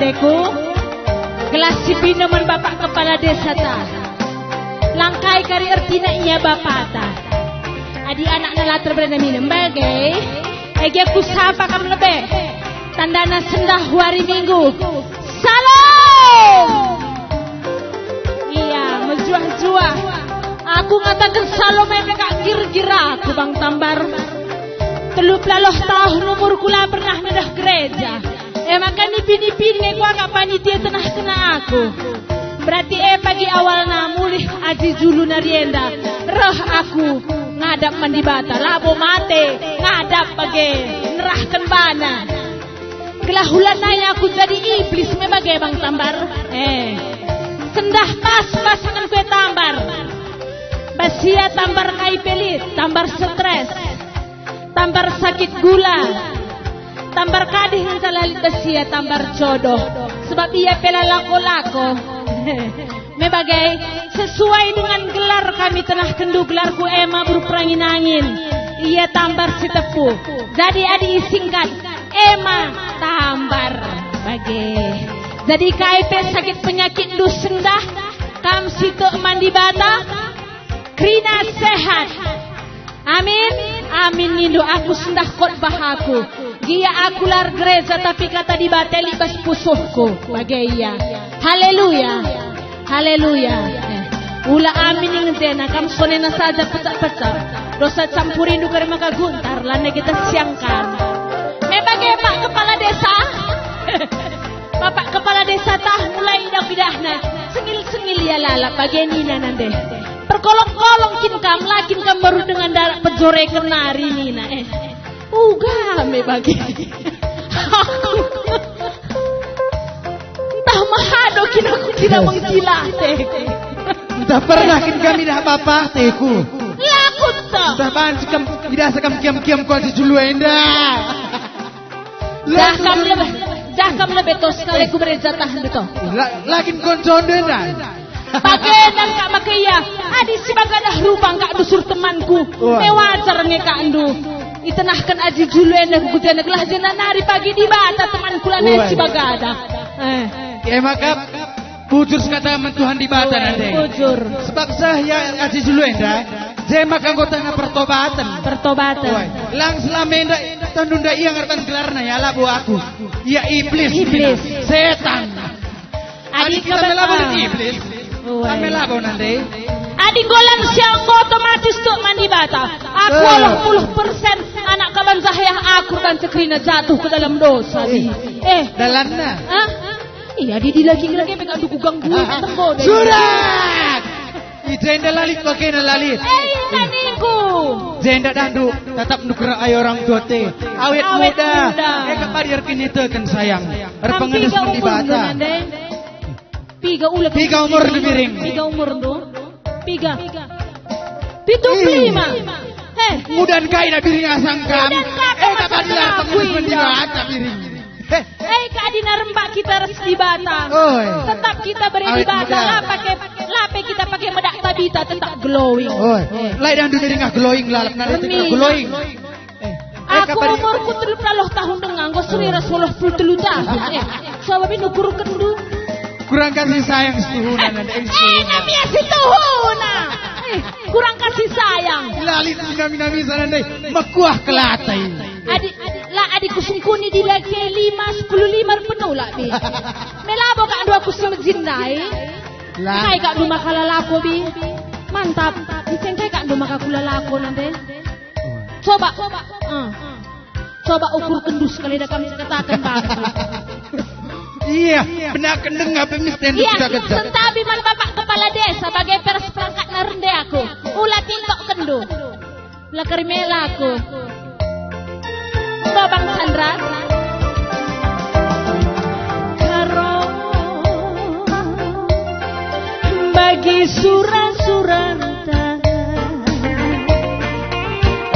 Ku gelah si bina man Bapak Kepala Desa ta. Langkai kari ertina ia bapata. Adi anakna la terberena minem bage. Ege ku sapa kam lebe. Tandana sendah wari Minggu. Salom! Ia, mejuah-juah. Aku ngataken salom ebe kak gir-gir aku, Bang Tambar. Telu puluh tahun umurku la pernah nedeh gereja. E maka nipi-nipin nge kuakap panitia tenahken aku. Berarti e pagi awalna mulih Aji Julu nari enda. Reh aku ngadap man Dibata, labo mate, ngadap bage, nerahken bana. Gelah ulanai aku jadi iblis me bage, Bang Tambar. Eh. Sendah pas-pas ngen kue Tambar. Basia Tambar kai pelit, Tambar stres. Tambar sakit gula, Tambar kadih ngenca la lit basia, Tambar jodoh, sebab ia pe la lako-lako. Me bage, sesuai dengan gelar kami tenahkenndu, gelarku Ema Buruk Perangin-angin. Ia Tambar si tepu. Jadi adi isingkat, Ema Tambar. Bage. Jadi kai pe sakit penyakitndu sendah, kam si tek man Dibata, kerina sehat. Amin. Amin nindu aku sendah khotbah aku. Gia aku la ergereja tapi kata Dibata lit bas pusuhku. Bage ia. Haleluya. Haleluya. Eh, ula amin ning jena kam sonena saja pecak-pecak. Dosa campurindu kari maka guntar, lanai kita siangkan. Me bage Pak Kepala Desa. Bapak Kepala Desa tah mulai idah-idahna. Sengil-sengil ia lalap bage nina nande. Perkolong-kolong kin kam, la kin kam baru dengan darat pejoreken nari nina, eh. Uga me bage. Ntah mahado kin aku kira mengkilate. Ntah pernah kin kam idah bapa teku. Lakut toh. Ntah banci kam idah sekam kiam-kiam kal si Julu enda. Dah kam lebe, dah kam lebe to sekali ku bere jatah enda to. La, la kin konco enda ndai. Bage ndan kak make ia, adi si bagadah rupa kak dusur temanku, Wah. Me wajar nge kak ndu. Itenahken Aji Julu enda ku jenda gelah jenda nari pagi Dibata temanku lanai Wah. Si bagadah. Eh. E maka Bujur sekata man Tuhan Dibata nande. Bujur. Sebab seh ia Aji Julu enda, je maka anggotana pertobaten. Pertobaten. Oi, lang selama enda, tandu enda ia ngertan gelarna, ia labo aku. Ia iblis. Iblis. Setan. Adi kita melabo iblis. Oi. Kami labo nande. Adi nggo lang si enggo otomatis tek man Dibata. Aku Eh. Puluh persen anak kaban Zahayah aku kan cekrina jatuh ke dalam dosa, Eh. Di. Eh. Dalanna. Hah? Iya, di, di lagi ngereke pe kak ndu kuganggu, Ah, ah. Tembo deh. Surat! I jenda la lit bakena la lit. Eh, ina ningku. Jenda dah ndu, tatap ndu kera ayo orang tua te. Awet Awet muda. Muda. Eka padi erkiniteken sayang. Kam erpengendus piga umur Dibata. Ndu, Nande? Piga ula Piga umur ndu Biring? Piga umur ndu? Piga. Pitu puluh lima. Ih. Heh. Mudan kai na Biring asang kam. Mudan kai Eh, na tak pernah Biring. Aku Biring. Heh. Eh, kak adi narembak kita ras Dibata. Oi. Tetap kita beri Awet Dibata. Muda. La pake, la pe kita pake medak tabita, tetap glowing. Oi. Eh. Lai dah ndu Biring ah glowing, lalap nari Demi. Glowing. Eh, Aku kapan umurku telu puluh tahun denga, enggo seri ras waluh puluh telu tahun. Eh, sabap ini ukurken ndu. Kurang kasih sayang situhuna, nande, eh, Eh, situhuna. Namia situhuna. Eh, kurang kasih sayang. Lalit si nami-nami sana, nande, mekuah kelatai. Adi, la adi kusungkuni di laki lima, sepuluh lima penuh lah, Bi. Melabo kak ndu aku semejin ndai. Lah. Kai kak ndu maka lalako, Bi. Mantap. Iceng kai kak ndu maka kulalako, nande. Coba. Eh. Coba ukurken ndu sekali dah kami kataken bangku. Iya, benaken denga pe misten Iya, kita kejap. Sentabi man Bapak Kepala Desa bage peras perangkatna rende aku. Ula tintokken ndu. Ula kari mela aku. Enggo Bang Sandra. Karo bagi sura-suranta.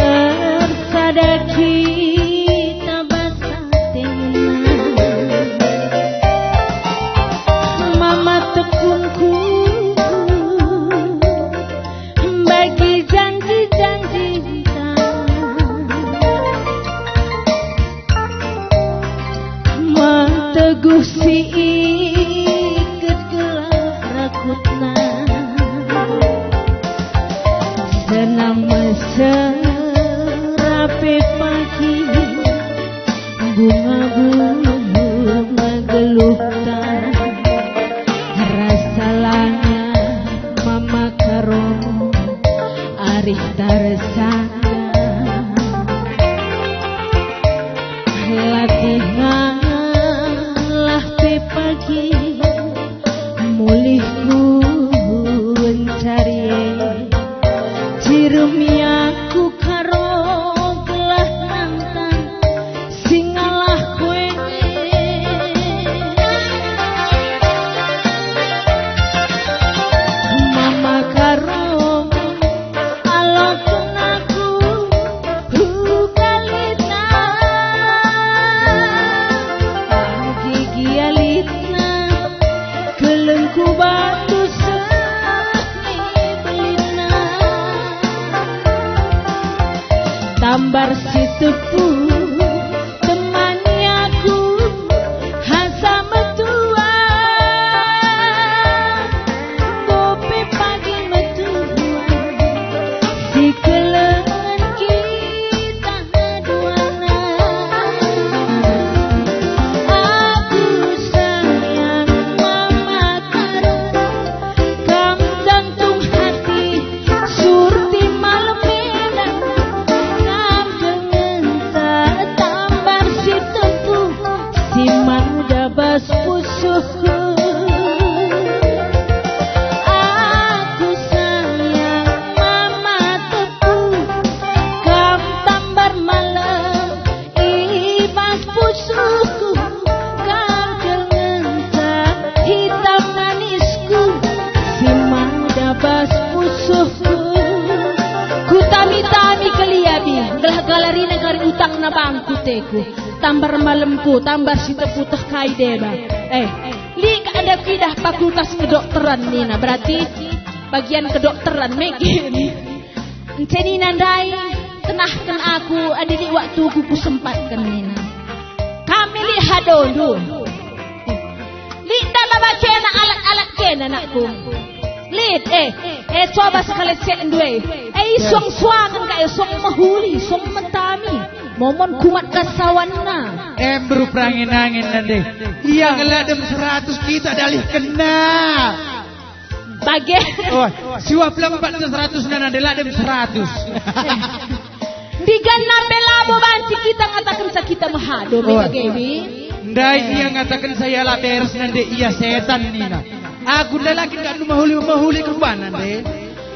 Ersada kita bas atena, mama tekungku, bagi janji-janjinta, man teguh si Barsitepu temani aku, asa metua, bope pagi metua, sikelengen kita duana. Aku sayang mama karena kam jantung hati, surti malem enda, kam dengenca tambar si tepu, si mada bas pusuhku. Aku sayang mama tepu, kam tambar malem i bas pusuhku, kam dengenca hitam manisku, si mada bas pusuhku. Kutami-tami kelia bi, gelah galarina kari utangna bangku teku. Tambar malemku, tambar si tepu teh kai deba. Eh, lit ka enda kuidah fakultas kedokteran nina, berarti bagian kedokteran megen. Ence nina ndai, kenahken aku adi lit waktuku kusempatken nina. Kami lit hadondu. Lit ndai baba kena alat-alat kena anakku. Lit, eh, eh, coba sekali cek ndue. Eh, isong suangen ka, isong mehuli, isong metami. Momon kumat kasawanna. Em beru perangin-angin nande. Ia ngeladem seratus kita dalih kena. Bage. Oh, siwah pelempat seratus nana deladem seratus. Ndiganna pe labo banci kita ngatakenca kita mehado, me Oh. bage, bi. Ndai ia ngatakenca ia la beres nande ia setan nina. Aku ndai la kin ka mehuli-mehuli kerbana nde.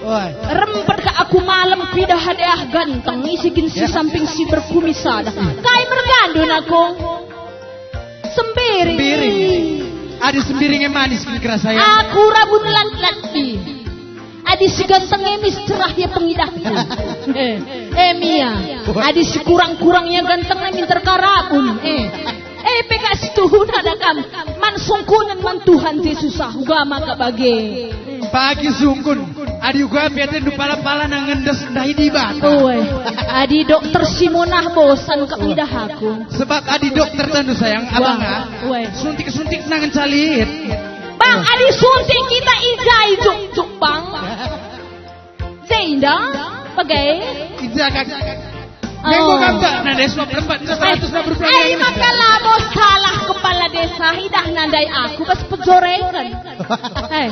Oi. Rempet ka aku malem kuidah ade ah ganteng, ise kin si Ya. samping si berkumis sada. Kai mergandun aku? Sembiring. Sembiring. Adi sembiring e manis kin kerasa ya? Aku rabun lat-lat bi. Adi si ganteng e mis cerah ya pengidahna. Eh, eh, Mia. Adi si kurang-kurang ya ganteng e minter ka rabun. Eh. Eh, pe ka situhuna da kam. Man sungkunen man Tuhan Jesus ah, uga maka bage. Pagi sungkun, adi uga pe atendu pala-pala na ngendes ndahi Dibata. Oe, adi dokter Simonah bosan kap ngidah aku. Sebab adi dokter tandu sayang, Wah, abang ah, oe. suntik-suntik na ngenca lit. Bang, adi suntik kita i ja i juk-juk, Bang. Zeinda, bage? Ija kak. Oh. Menggo kam tak? Nah, desa perempat, seratus lima puluh Eh, eh, maka labo salah kepala desa, idah nandai aku bas pejoreken. Eh,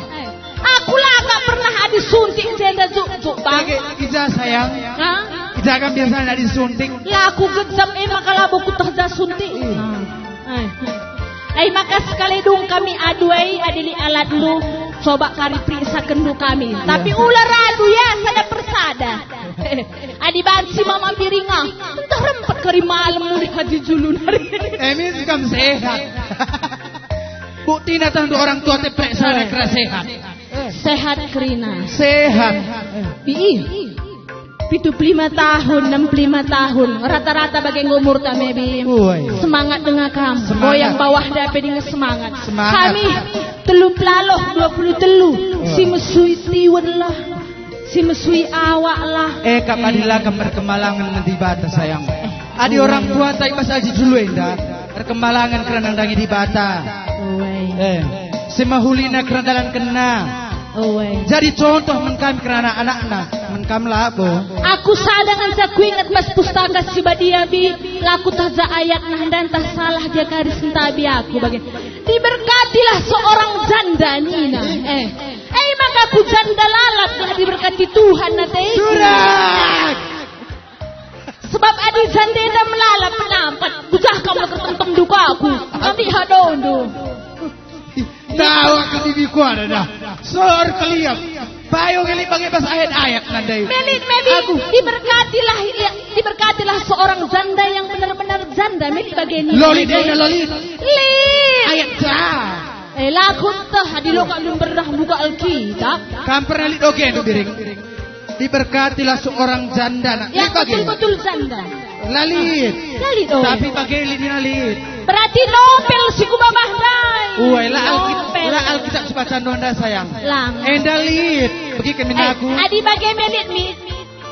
aku la tak pernah adi suntik jenda juk-juk, Bang. Oke, ija sayang. Hah? Ija kan biasa adi suntik. La aku gejap, eh, maka labo kuteh ja suntik. Iya. Nah. Eh. Eh, maka sekali dung kami adu, eh, adi lit alatndu, coba kari periksakendu kami. Iya. Tapi ula radu ya, sada persada. Adi banci mama biring ah, entah rempet kari malem mulih haji julu nari. Emi kam sehat. Buktina tentu orang tua te periksa Eh. kira sehat. Sehat kerina. Sehat. Ii. Pitu puluh lima tahun, enam puluh lima tahun, rata-rata bage enggo umurta, Mebi. Woi. Semangat denga kam. Semangat. Goyang bawah dape dengan semangat. Semangat. Kami telu pelaloh dua puluh telu, Oh. si mesui tiwen lah, si mesui awak lah. Eh, kap Eh. adila kam berkemalangan nang Dibata, sayang. Eh. Adi orang tua tai bas aji julu enda, berkemalangan kerana nandangi Dibata. Woi. Eh, si mehulina kerana dalan kena. Oe. Jadi contoh men kam kerana anak-anakna, men kam labo. Aku sada ngenca kuinget bas Pustaka Si Badia, Bi, la kutah ja ayatna, ndai ntah salah ja kari sentabi aku bage. Diberkatilah seorang janda nina. Eh. Eh, maka ku janda lalap telah diberkati Tuhan ate. Surak! Sebab adi janda enda melala penampat, bujah kam leker tengteng duka aku. Nanti hadondu. Tawa ke bibi kuada dah. Sor keliap. Payo ngelik bagi bas ayat-ayat nandai. Melit, Mebi. Aku. Diberkatilah, ya, diberkatilah seorang janda yang benar-benar janda. Melit bagi ini. Lolit, Mebi. Lolit. Lit. Ayat ja. Eh, laku teh, adi lo kak belum pernah buka Alkitab. Kam pernah lit oke tu biring. Diberkatilah seorang janda, nak. Ya, lit bage. Betul-betul janda. Lalit. Lalit, oh. Tapi bage lit lalit. Berarti novel si kubabah ndai. Uai, la Alkit-, Novel. la Alkitab si baca ndai, sayang. Lang. Enda lit. Bagi kami Eh, aku. adi bage melit mi.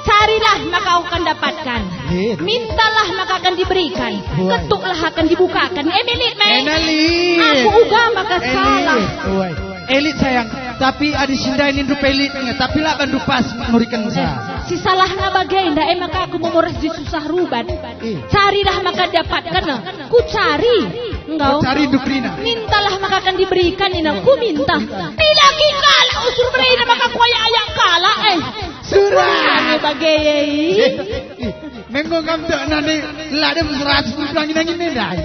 Carilah, maka akan dapatkan. Lit. Mintalah, maka akan diberikan. Woi. Ketuklah, akan dibukakan. Eh, Milik, me. Ena, Lit. Aku uga maka Eh, salah. Lit. Woi. Eh, Lit, sayang. Tapi adi si ndai nindu pe Lit nge, tapi la bandu pas nurikenca. Eh, si salahna bage enda, eh, maka aku memoras di susah ruban. Eh. Carilah, maka dapatkan. Kucari. Enggo. Kucari, ndu kerina. Mintalah, maka akan diberikan, nina. Kuminta. Dilaki kalak usur berina, maka kuayak-ayak kalak, eh. Sudah. Ame bage, eh. Eh, eh, menggo kam tek nande ladem seratus pulang angin-angin ndai.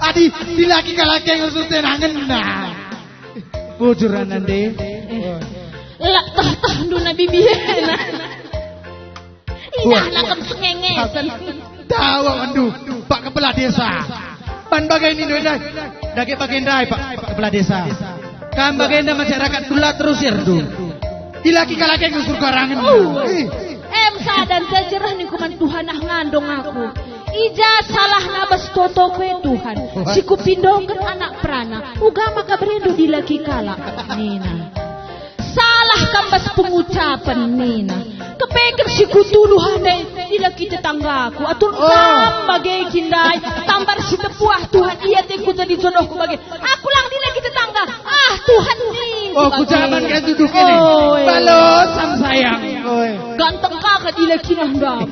Adi dilaki kalak yang usur tenangen, nah. Bujur nande. Eh. Lak tah-tah ndu nabi biena. Indah Wah. Nakam sengenge. Tawa mandu, Pak Kepala Desa. Pan bage nindu ndai. Dage bage ndai, Pak, Pak Kepala Desa. Kam bagenda masyarakat kula terus erndu. Dilaki kalak yang surga rangen. Oh. Ih. Em sadan terjerah ningku man Tuhan ah ngandung aku. Ija salahna bas totoku e Tuhan. Wah. Si kupindoken anak perana. Uga maka berindu dilaki kalak. Nina. Salah kam bas pengucapen, nina. Kepeken si kutuduh ndai dilaki tetanggaku. Atur Oh. Kam bage kin ndai, tambar si tepuah Tuhan, ia teku jadi jodohku bage. Aku lang dilaki tetangga. Ah, Tuhan ningku Oh, bage. Kujaman kan tuduh kene. Oi. Balosan sayang. Oi. Ganteng kaka dilaki nah ndai.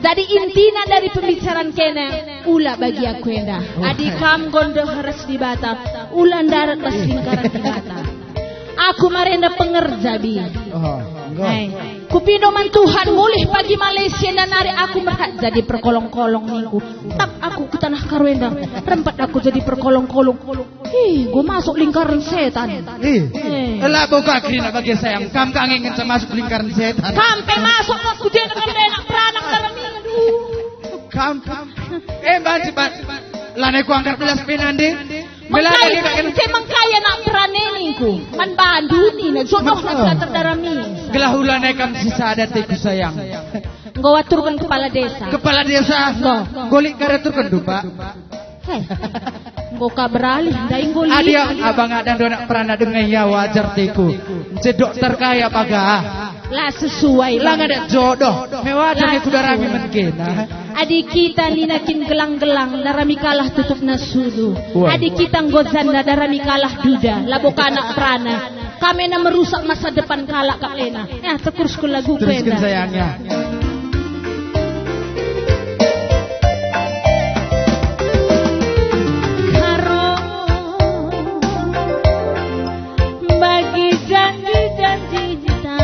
Jadi intina dari pembicaraan kene, ula bagi aku enda. Adi kam enggo ndeher ras Dibata, ula ndarat bas lingkaran Dibata. Aku marenda pengerja, Bi. Oh, enggo. Hai. Kupindo man Tuhan, mulih pagi Malaysia enda nari aku merhat jadi perkolong-kolong ningku. Tap aku ku tanah Karo enda, rempat aku jadi perkolong-kolong. Ih, enggo masuk lingkaran setan. Ih, Eh. Labo ka kerina bage sayang. Kam ka nge ngenca masuk lingkaran setan. Kam pe masuk, ku je dengan anak peranak dalam minggu. Kam, kam. Eh, banci, ban-, lanai kuangkat belas pe nande. Melada Mengkai, kita kena. Ise mengkai anak perana ningku. Man bandu nina, jodoh Maka. Nak terdarami. Gelah ulanai kam si sada teku sayang. Enggo aturken kepala desa. Kepala desa. Enggo. Enggo lit kada aturken du, Pak. Heh. Enggo ka beralih, ndai enggo lit. Adia, abang adan do anak perana denga ia wajar teku. Nce dokter kaya bagah. La sesuai, La Bang. Ngada jodoh. Me wajar La teku darami sesuai. Men kena. Adi kita nina kin gelang-gelang, darami kalah tutupna sudu. Wah. Adi kita enggo janda, darami kalah duda. Labo ka anak perana. Kam ena merusak masa depan kalak kap ena. Ya, terus ku lagu Teruskan enda. Sayangnya. Karo bagi janji-janji kita,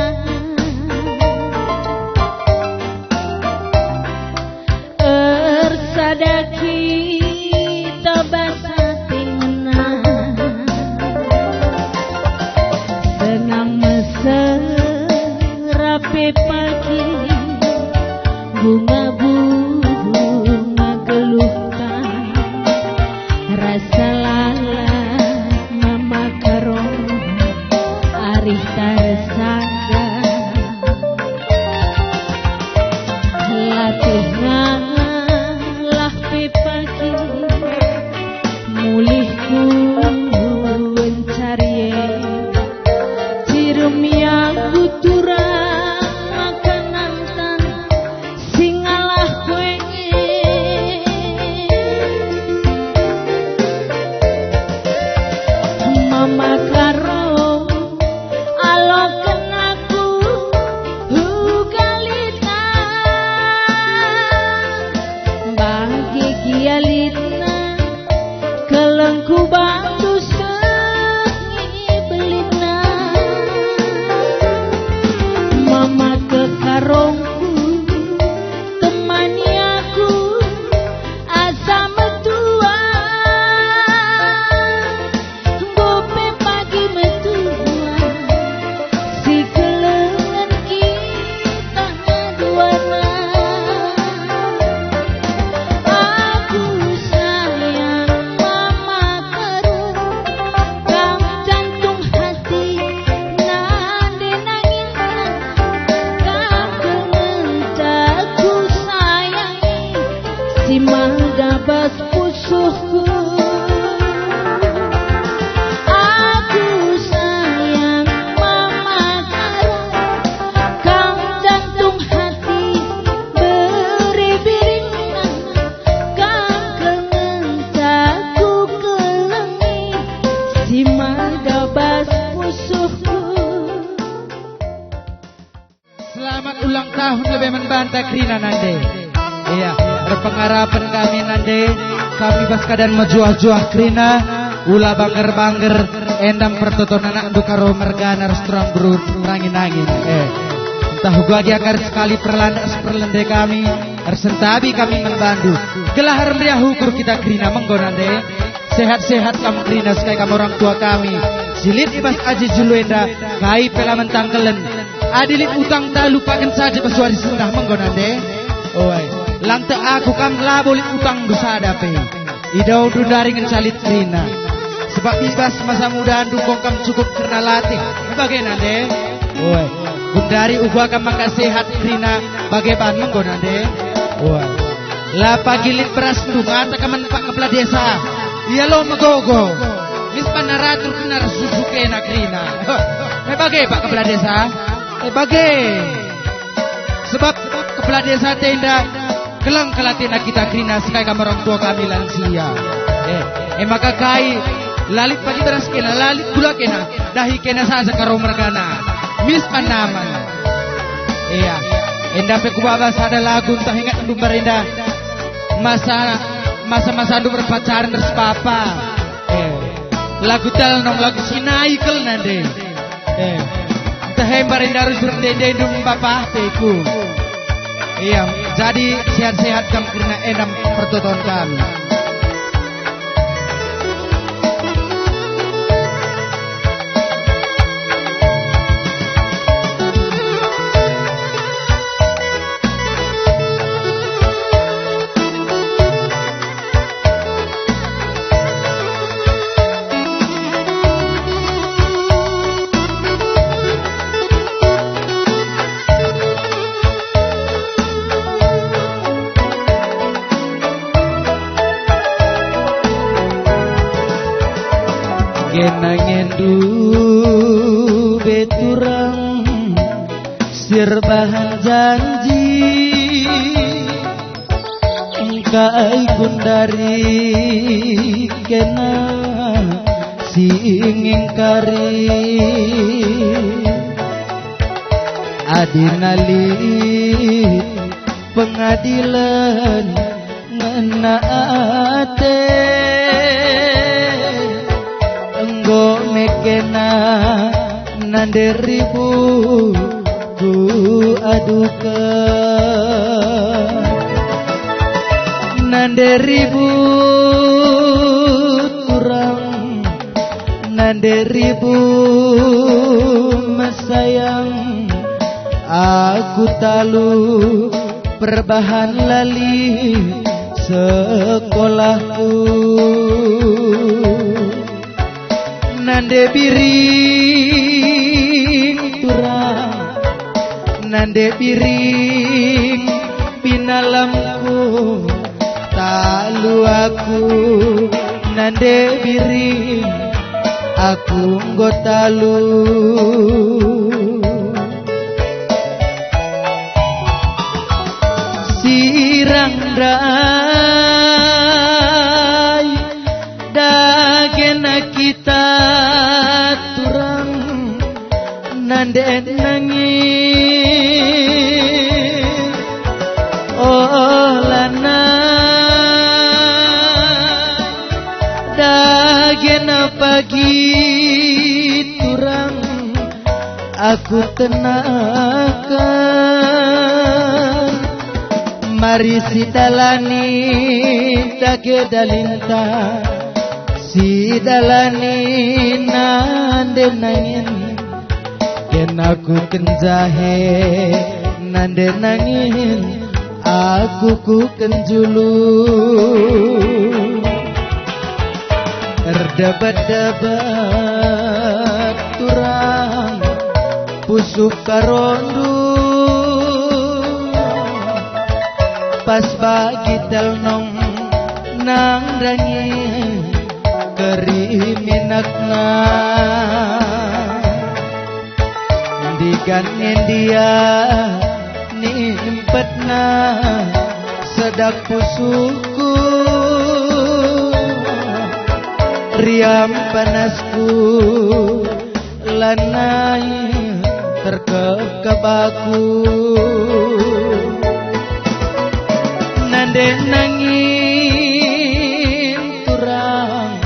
ersada kita bas ate ngena. Senang mesera pe pagi, bunga-bunga geluhta, rasa lalap mama Karo, arihta ersada. Latih ngalah pe pagi, mulihku encari e. Cirum ia gutura makanan tan si ngalah kue. Mama Karo, aloken aku uga litna, bage gia litna, kelengku batu sengi belitna. Mama kekarongku, temani aku asa metua. Enggo pe Si mada bas pusuhku. Selamat ulang tahun lebe man banta kerina nande. Iya, erpengarapen kami nande, kami bas keadaan mejuah-juah kerina, ula bangger-bangger, endam pertoton anakndu Karo mergana ras turang beru rangin-angin. Eh, ntah uga gia kari sekali perlandak si perlende kami, ersentabi kami man bandu. Gelah ermeriah ukur kita kerina menggo nande. Sehat-sehat kam kerina sekai kam orang tua kami. Si lit i bas aji julu enda, kai pe la mentangkelen. Adi lit utangta lupaken saja bas wari sendah menggo nande. Oe, lang tek aku kam labo lit utangndu sada pe. Idaundu ndari ngenca lit kerina. Sebab i bas masa mudandu kong kam cukup kerna latih. Bage nande. Oe, gundari uga kam maka sehat kerina bage ban menggo nande. Oe. La pagi lit berasndu ngata kam man pak kepala desa. Ia lo megogo. Mis pan naratur kena susu kena kerina. Eh bage pak kepala desa. Eh bage. Sebab kepala desa tenda keleng kelatena kita kerina sekai kam orang tua kami lansia. Eh, eh maka kai lalit pagi beras kena, lalit gula kena, dahi kena saja Karo mergana. Mis pan naman. Iya. Enda pe kubaba sada lagu ntah ingat ndumbar enda. Masa, masa-masa ndu berpacaran ras papa. Eh, lagu telnong, lagu sinai kel nande. Eh, ntah embar enda arus erdende ndum bapa teku. Iya, jadi sehat-sehat kam kerina endam pertoton kami. Genangendu be turang si erbahan janji, engkai gundari kena si ngingkari. Adi nali pengadilen ngena ate, enggo mekena nande ribu ku aduken. Nande ribu turang, nande ribu mesayang, aku talu perbahan lali sekolahku. Nande biring turang, nande biring binalamku, talu aku, nande biring aku enggo talu. Sirang ndai dagena kita turang nande nangin. Olanai dagena pagi turang aku tenaken. Mari sidalani dage dalinta, sidalani nande nangin. Kena ku kenjahe nande nangin, aku ku kenjulu. Erdebet-debet turang pusuh karondu, pas bagi telnong nandangi keriminakna. Ndigan ngendia nimpetna sedak pusuhku. Riam panasku, lanai terkekep aku. Nande nangin turang,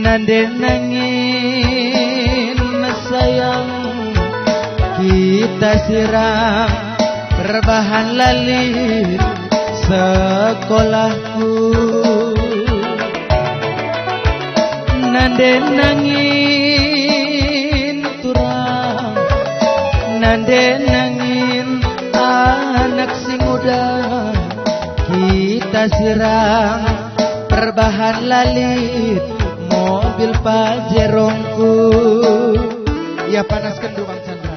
nande nangin sayang, kita sirang perbahan lalit sekolahku. Nande nangin turang, nande nangin anak si nguda, kita sirang perbahan lalit mobil Pajerongku. Ya, panasken dulu, Bang Chandra.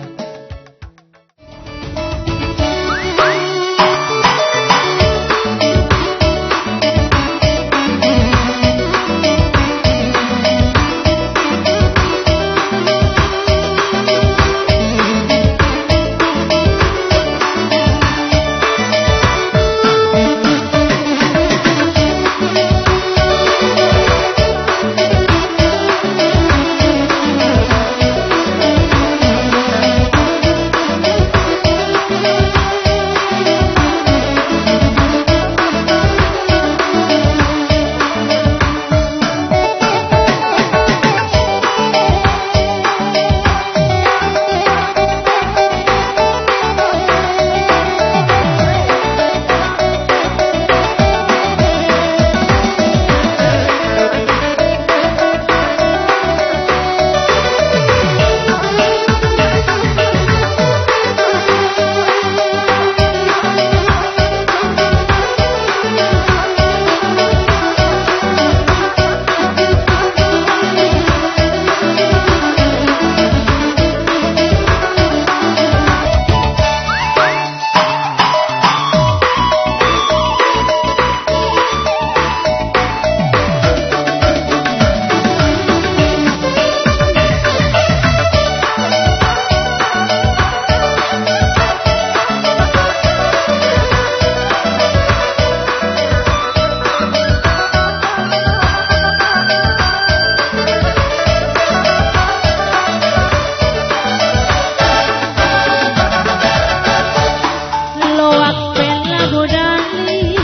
Loak pe labo dali,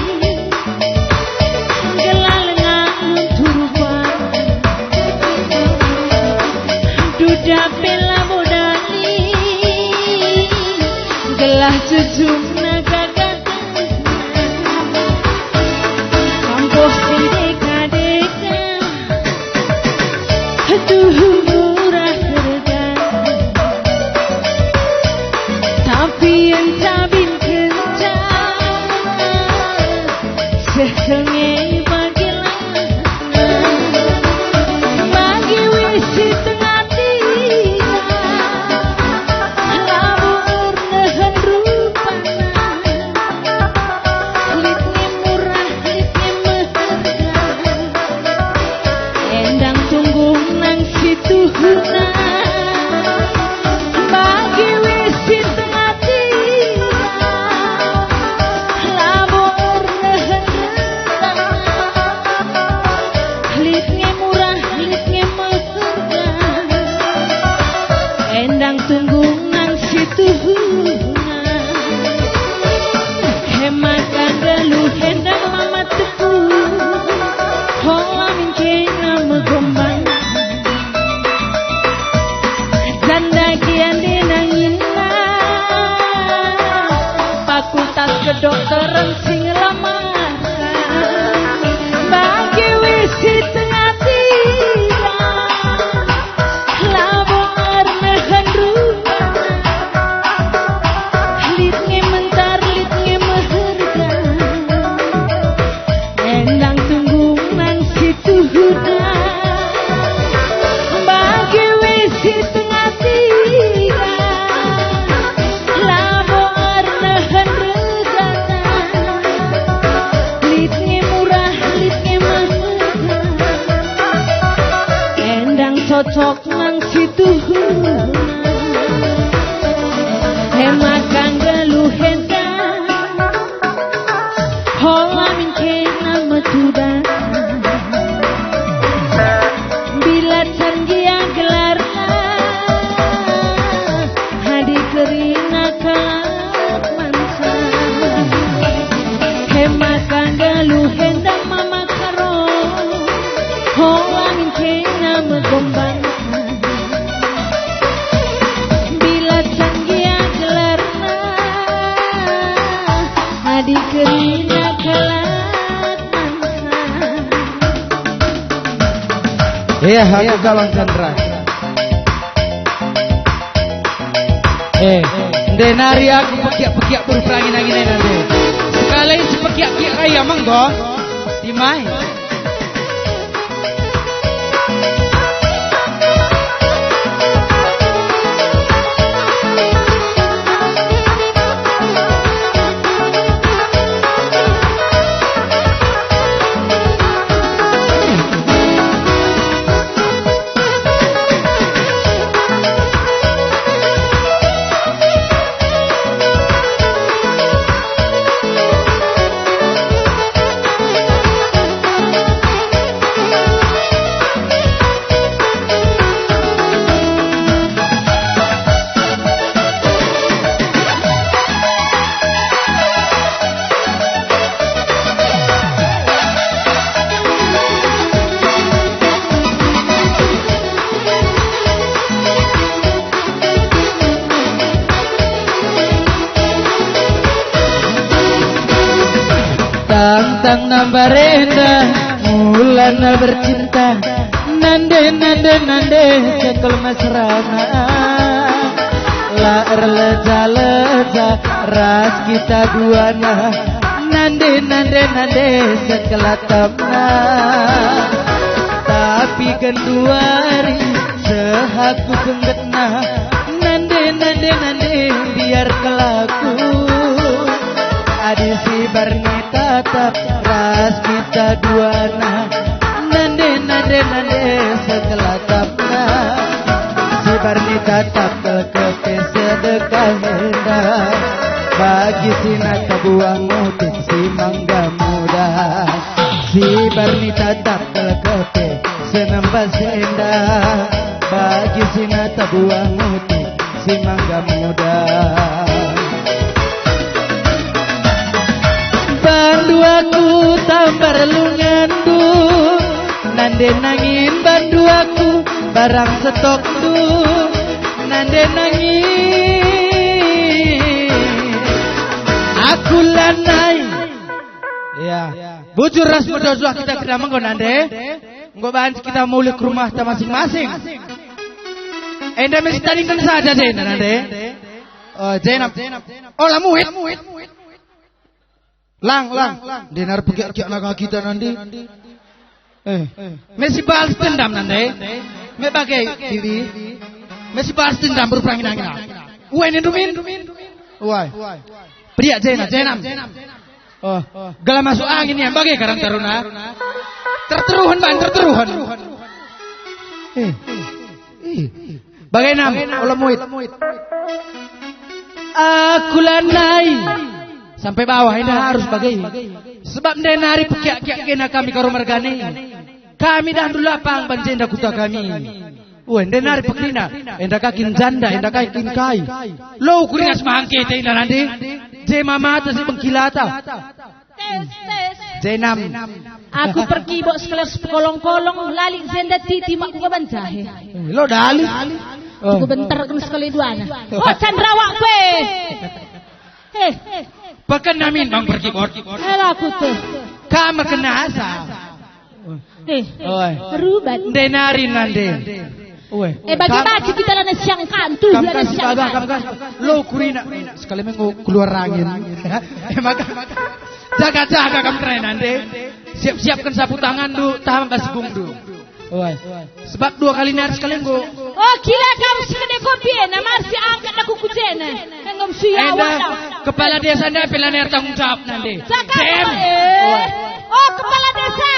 gelah lenga nuntu rupa. Duda pe labo dali, gelah jujungna gagah. Kampoh si deka-deka, tuhu murah rega, tapi entabin kenca seh senge bagi langan. Bagi wis si tengah tina, labo ernehen rupana. Lit nge murah, lit nge meherga, endang tunggung nang si tuhuna. Bagi wis si tengah tina, labo ernehen rupana. Lit nge murah, lit nge meherga, endang tunggung nang si tuhuna. He maka nggeluh enda mama tepu, ola min kena megombang. Janda kian denangina, fakultas kedokteran si ngelamar. Bagi wis si tengah tina, labo ernehen rupana. Lit nge mentar, lit nge meherga, endang tunggung nang si tuhuna. Bagi wis si tengah tina, labo ernehen regana. Lit nge murah, lit nge meherga, endang cocok nang si tuhuna. E maka nggeluh enda, ola min kena metuda. Eh, aku Galang Chandra. Eh, nde nari aku pekiak-pekiak beru perangin-angin ena nde. Sekali si pekiak-kiak raya menggo. Timai. Tang-tang nambarenda, mulana bercinta. Nande, nande, nande, sekel mesrana. La erleja-leja ras kita duana. Nande, nande, nande, sekel atapna. Tapi genduari seh aku senggetna. Nande, nande, nande, biar kelaku. Adi si Barni tatap ras kita duana. Nande, nande, nande, sekel atapna. Si Barni tatap kelkete sedekah enda. Bagi si nata buah mutik si mangga muda. Si Barni tatap kelkete senembas enda. Bagi si nata buah mutik si mangga muda. Bandu aku tambar lungandu, nande nangin bandu aku barang setokndu, nande nangin aku lanai. Ya, bujur ras mejuah-juah kita kena menggo nande. Enggo banci kita mulih ke rumahta masing-masing. Enda me sitadingken saja jenda nande. Oh, Jenab. Oh, la muit. Lang, lang. Ndenar pegiak-giak naga kita nande. Eh, me si balas dendam nande. Me bage, Bibi. Me si balas dendam berperang inang-inang. Uai nindumin. Uai. Pediak Jenab, Jenab. Oh, gelah masuk angin ia, bage karang taruna. Terteruhen, ban, terteruhen. Eh, eh. Bage nam, ola muit. Aku lanai. Sampai bawah, enda harus bage. Sebab ndenari pekiak-kiak kena kami karo mergane. Kami dahndu lapang ban jenda kuta kami. Weh, ndenari pekerina, enda ka kin janda, enda ka kin kai. Lo kuringas mahangkete enda nande. Je mamata si bengkilata. Tes, tes. Jenam. Aku perkibok sekelas kolong-kolong, lali jenda titi mak kuga bancahe. Lo dali. Oh. Aku bentar sekali duana. Oh, candrawak kue. Eh. Pakan namin bang perkibok. Hela aku tuh. Kamu kena asa. Eh, oi. Rubat. Ndenari nande. Oi. Eh, bagi-bagi kita lana siang kantu, kam lana kan siang sibaga, kan. Kam kan. Lo kurina. Sekali minggu keluar angin. Eh, maka jaga-jaga kam keren nande. Siap-siapkan sapu tangan du, tahan bas gungdu. Oi. Sebab dua kali nari sekali minggu. Oh, gila kam sekede kopi, eh, nama si angkat aku kujene. Nggom si enda awak dah. Kepala desa ndai pe la ner tanggung jawab nande. Cakap Jem. Apa, eh? Oh, kepala desa.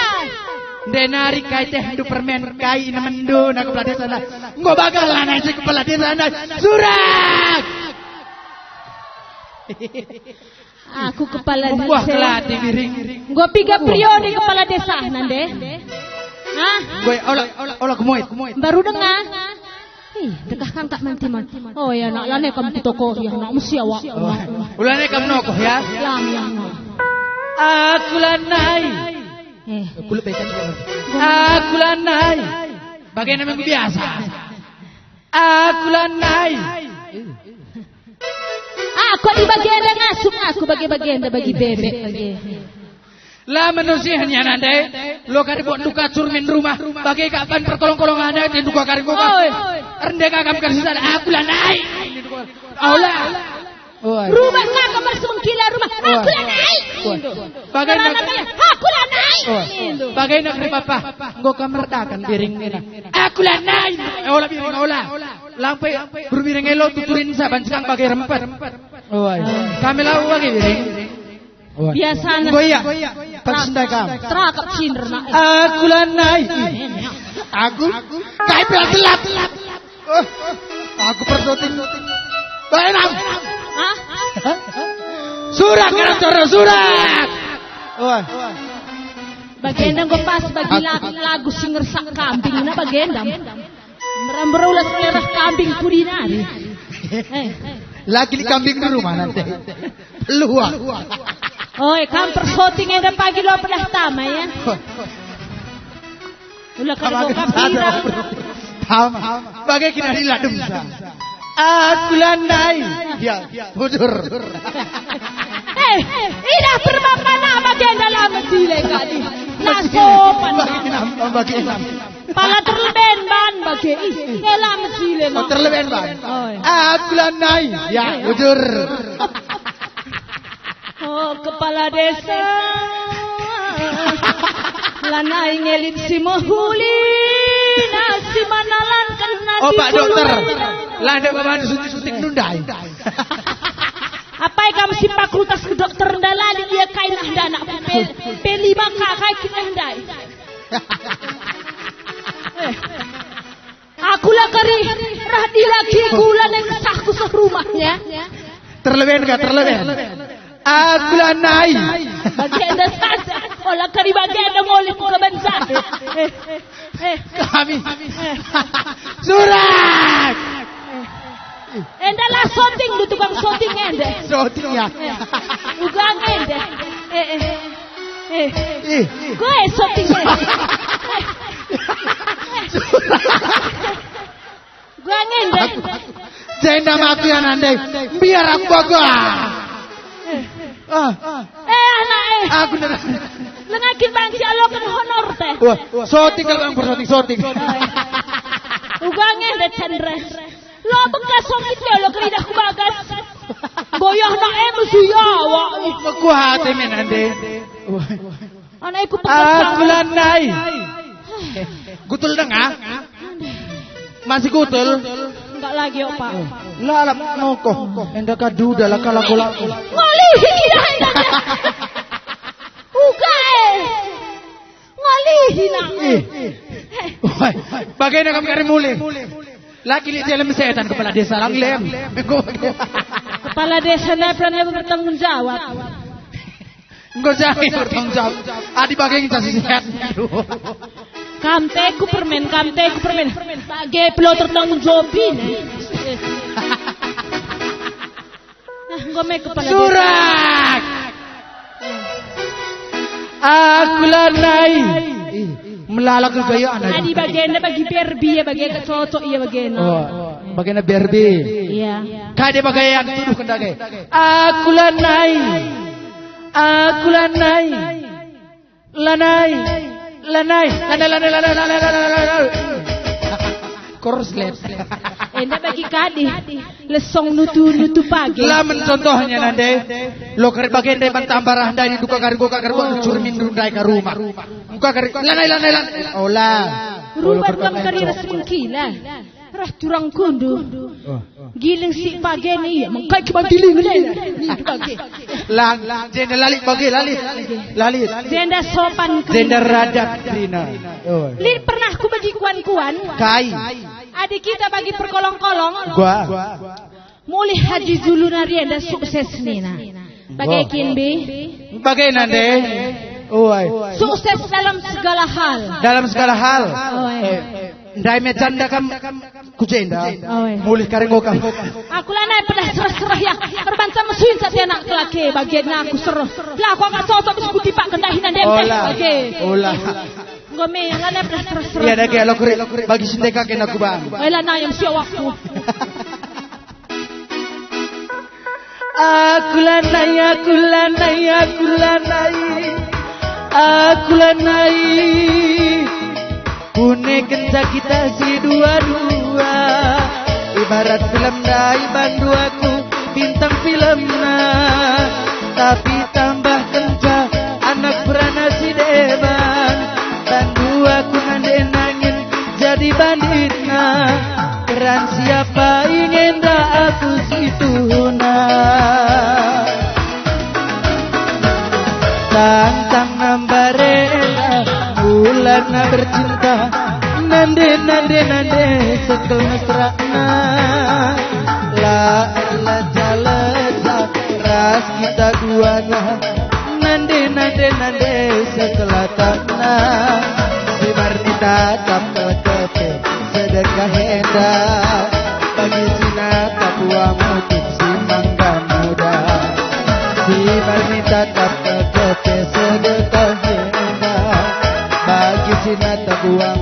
Ndenari kai teh ndu permen kai inemenndu na kepala desa ndai. Enggo bagah lanai si kepala desa ndai. Surak. Aku kepala desa. Wah, kelati biring. Enggo piga periode kepala desa nande. Hah? Gue ola, ola, ola kemuit. Baru dengar. Ih, dekah kangkak manti man. Oh ya, nak, lane kam ku toko, ya, nak, mesti awak. Oh. Ulane kam nokoh, ya? Yang, yang, yang. Aku lanai. Eh, eh. Kulit becak. Aku lanai. Bagaimana minggu biasa? Aku lanai. Aku di bagian ngasup, aku bagi-bagian bagi bebek bagi. La manusia nya nande, lo kari buat duka curmin rumah, bage ka ban perkolong-kolongan ate duka kari buka. Oi. Rende ka kam kari sisada, aku lanai. Ola. Oi. Rumah ka kamar semengkila rumah, Oi. aku lanai. Oi. Bage Karena nak kaya, aku lanai. Oi. Bage nak ri papa, enggo kam merdakan biring nina. Aku lanai. Eh, ola biring, ola. Lampe berbiring elo tuturin saban sekang bage rempet. Oi. Kami lau bage biring. Wah. Biasana. Enggo ia. Pas Tra-, ndai kam. Terakap cinder, nak. Aku lanai. Aku? Kai pula gelap. Oh, aku persoting. Baenam. Hah? Surak, kena coro surak. Wah. Bagenda enggo pas bagi la-, lagu si ngersak kambing, nah bagenda. Mera-mera ula selerah kambing pudi nari. Eh. Lagi di kambing di rumah nanti. Peluang. Oi, kam persoting enda pagi lo pedah tama, ya. Ula kada Tama bokap kita. Tama. Bage kina di ladem sa. Aku lanai. Ya, bujur. Eh, idah perbapan apa bagenda la mesile kadi. La sopan. Bagi enam, bagi enam. Pala terleben ban bage. Ih, kela mesile Oh, no. Terleben ban. Oh, iya. Aku lanai. Ya, bujur. Oh, kepala desa. Lanai ngelit si mehuli, nasi manalan kena Oh, Pak Dokter. Lande baban suntik-suntik nundai. Apai kam si fakultas kedokter ndalani dia kai nah nda anakku pe, pe lima ka kai kita ndai. Eh. Aku la kari rah di laki gula neng sahku seh rumahnya. Terleben ka, terleben. Aku lanai. Bagenda saja. Ola kari bagenda ngolih ku kaban saja. Eh, eh, eh. Kami. Eh. Surak. Enda la soting lu tukang soting enda. Soting ya. Eh, ugang enda. Eh, eh. Eh. Eh. Gue soting enda. Gue enda. Aku, aku. Jenda mati ya nande. Biar aku baga. Eh. Ah. Eh, anak, eh. Aku nera. Lengakin banci aloken honor teh. Wah, soting kalau bang persoting soting. Ugang enda cendre. Lo bekas songit ya lo keridah ku bagas. Boyah nak em suya awak. Mekuat emen ande. Anak iku Aku pekas. Lanai. Gutul dengah. Masih gutul. Enggak lagi, Opa. Lalap nokoh. Enda ka duda la kalak-kalak. Ngolihi dah enda. Uga, eh. Ngolihi nak. Eh. Wah, bagaimana kami kari mulih? Lagi lit dalam setan kepala desa lang lem. Kepala desa nai pernah bertanggung jawab. Enggo jadi bertanggung jawab. Adi bage nginca si sehat. Kam teku permen, kam teku permen. Bage pelo tertanggung jawab ini. Nah, enggo me kepala desa. Surak! Aku lanai. Ih, melala kegayaan. Adi bagenda bagi Barbie ya, bagi cocok ya bagenda. Oh, bagenda Barbie. Iya. Kade bagayan tuduh kendake. Aku lanai. Aku lanai. Lanai. Lanai. Lanai, lanai, lanai, lanai, lanai, lanai. Korslet. Enda bagi kadi. Lesong nutu-nutu pagi. Lamen contohnya nande. Lo kari bagenda iban tambarah ndai duka kari goka kari buat curin mindu ndai ka rumah. Muka kari lanai, lanai, lanai. Ola. Rubat lam kari ras mengkila. Rah turang kundu. Oh. Giling si page ni ia mengkai ke bantiling ni. Ni page. Lang, jenda lalit bage, lalit. Lalit. Jenda sopan. Jenda radat kerina. Oh. Lit pernah ku bagi kuan-kuan. Kai. Adi kita bagi perkolong-kolong. Gua. Mulih Haji Julu nari enda sukses nina. Bage kin, Bi? Bage nande. Oi. Sukses dalam segala hal. Dalam segala hal. Oi. Eh, ndai me janda kam ku jenda. Oi. Mulih kari enggo kam. Aku lanai pedah serah-serah ya. Perbansa mesuin sate anak kelake bagian aku serah. Lah aku agak cocok diskuti pak kendahi nande. Ola. Bage. Ola. Enggo me lanai pedah serah-serah. Iya dage lo kuri bagi sindeka kena ku bang. Oi lanai yang siawakku. Aku lanai, aku lanai, aku lanai. Aku lanai, kunekenca kita si dua-dua. Ibarat film ndai bandu aku bintang filmna. Tapi tambahkenca anak perana si deban, bandu aku nande nangin jadi banditna. Peran siapa ingenda aku situhuna? Tangtang nambarenda, mulana bercinta, nande, nande, nande, sekel mesrana. La erleja-leja, ras kita duana, nande, nande, nande, sekel atakna. Si Marni tatap kelkepe, sedekah enda. Bagi si natap uang utup si mangga muda. Si Marni tatap kelkepe, sedekah enda. Bagi si natap uang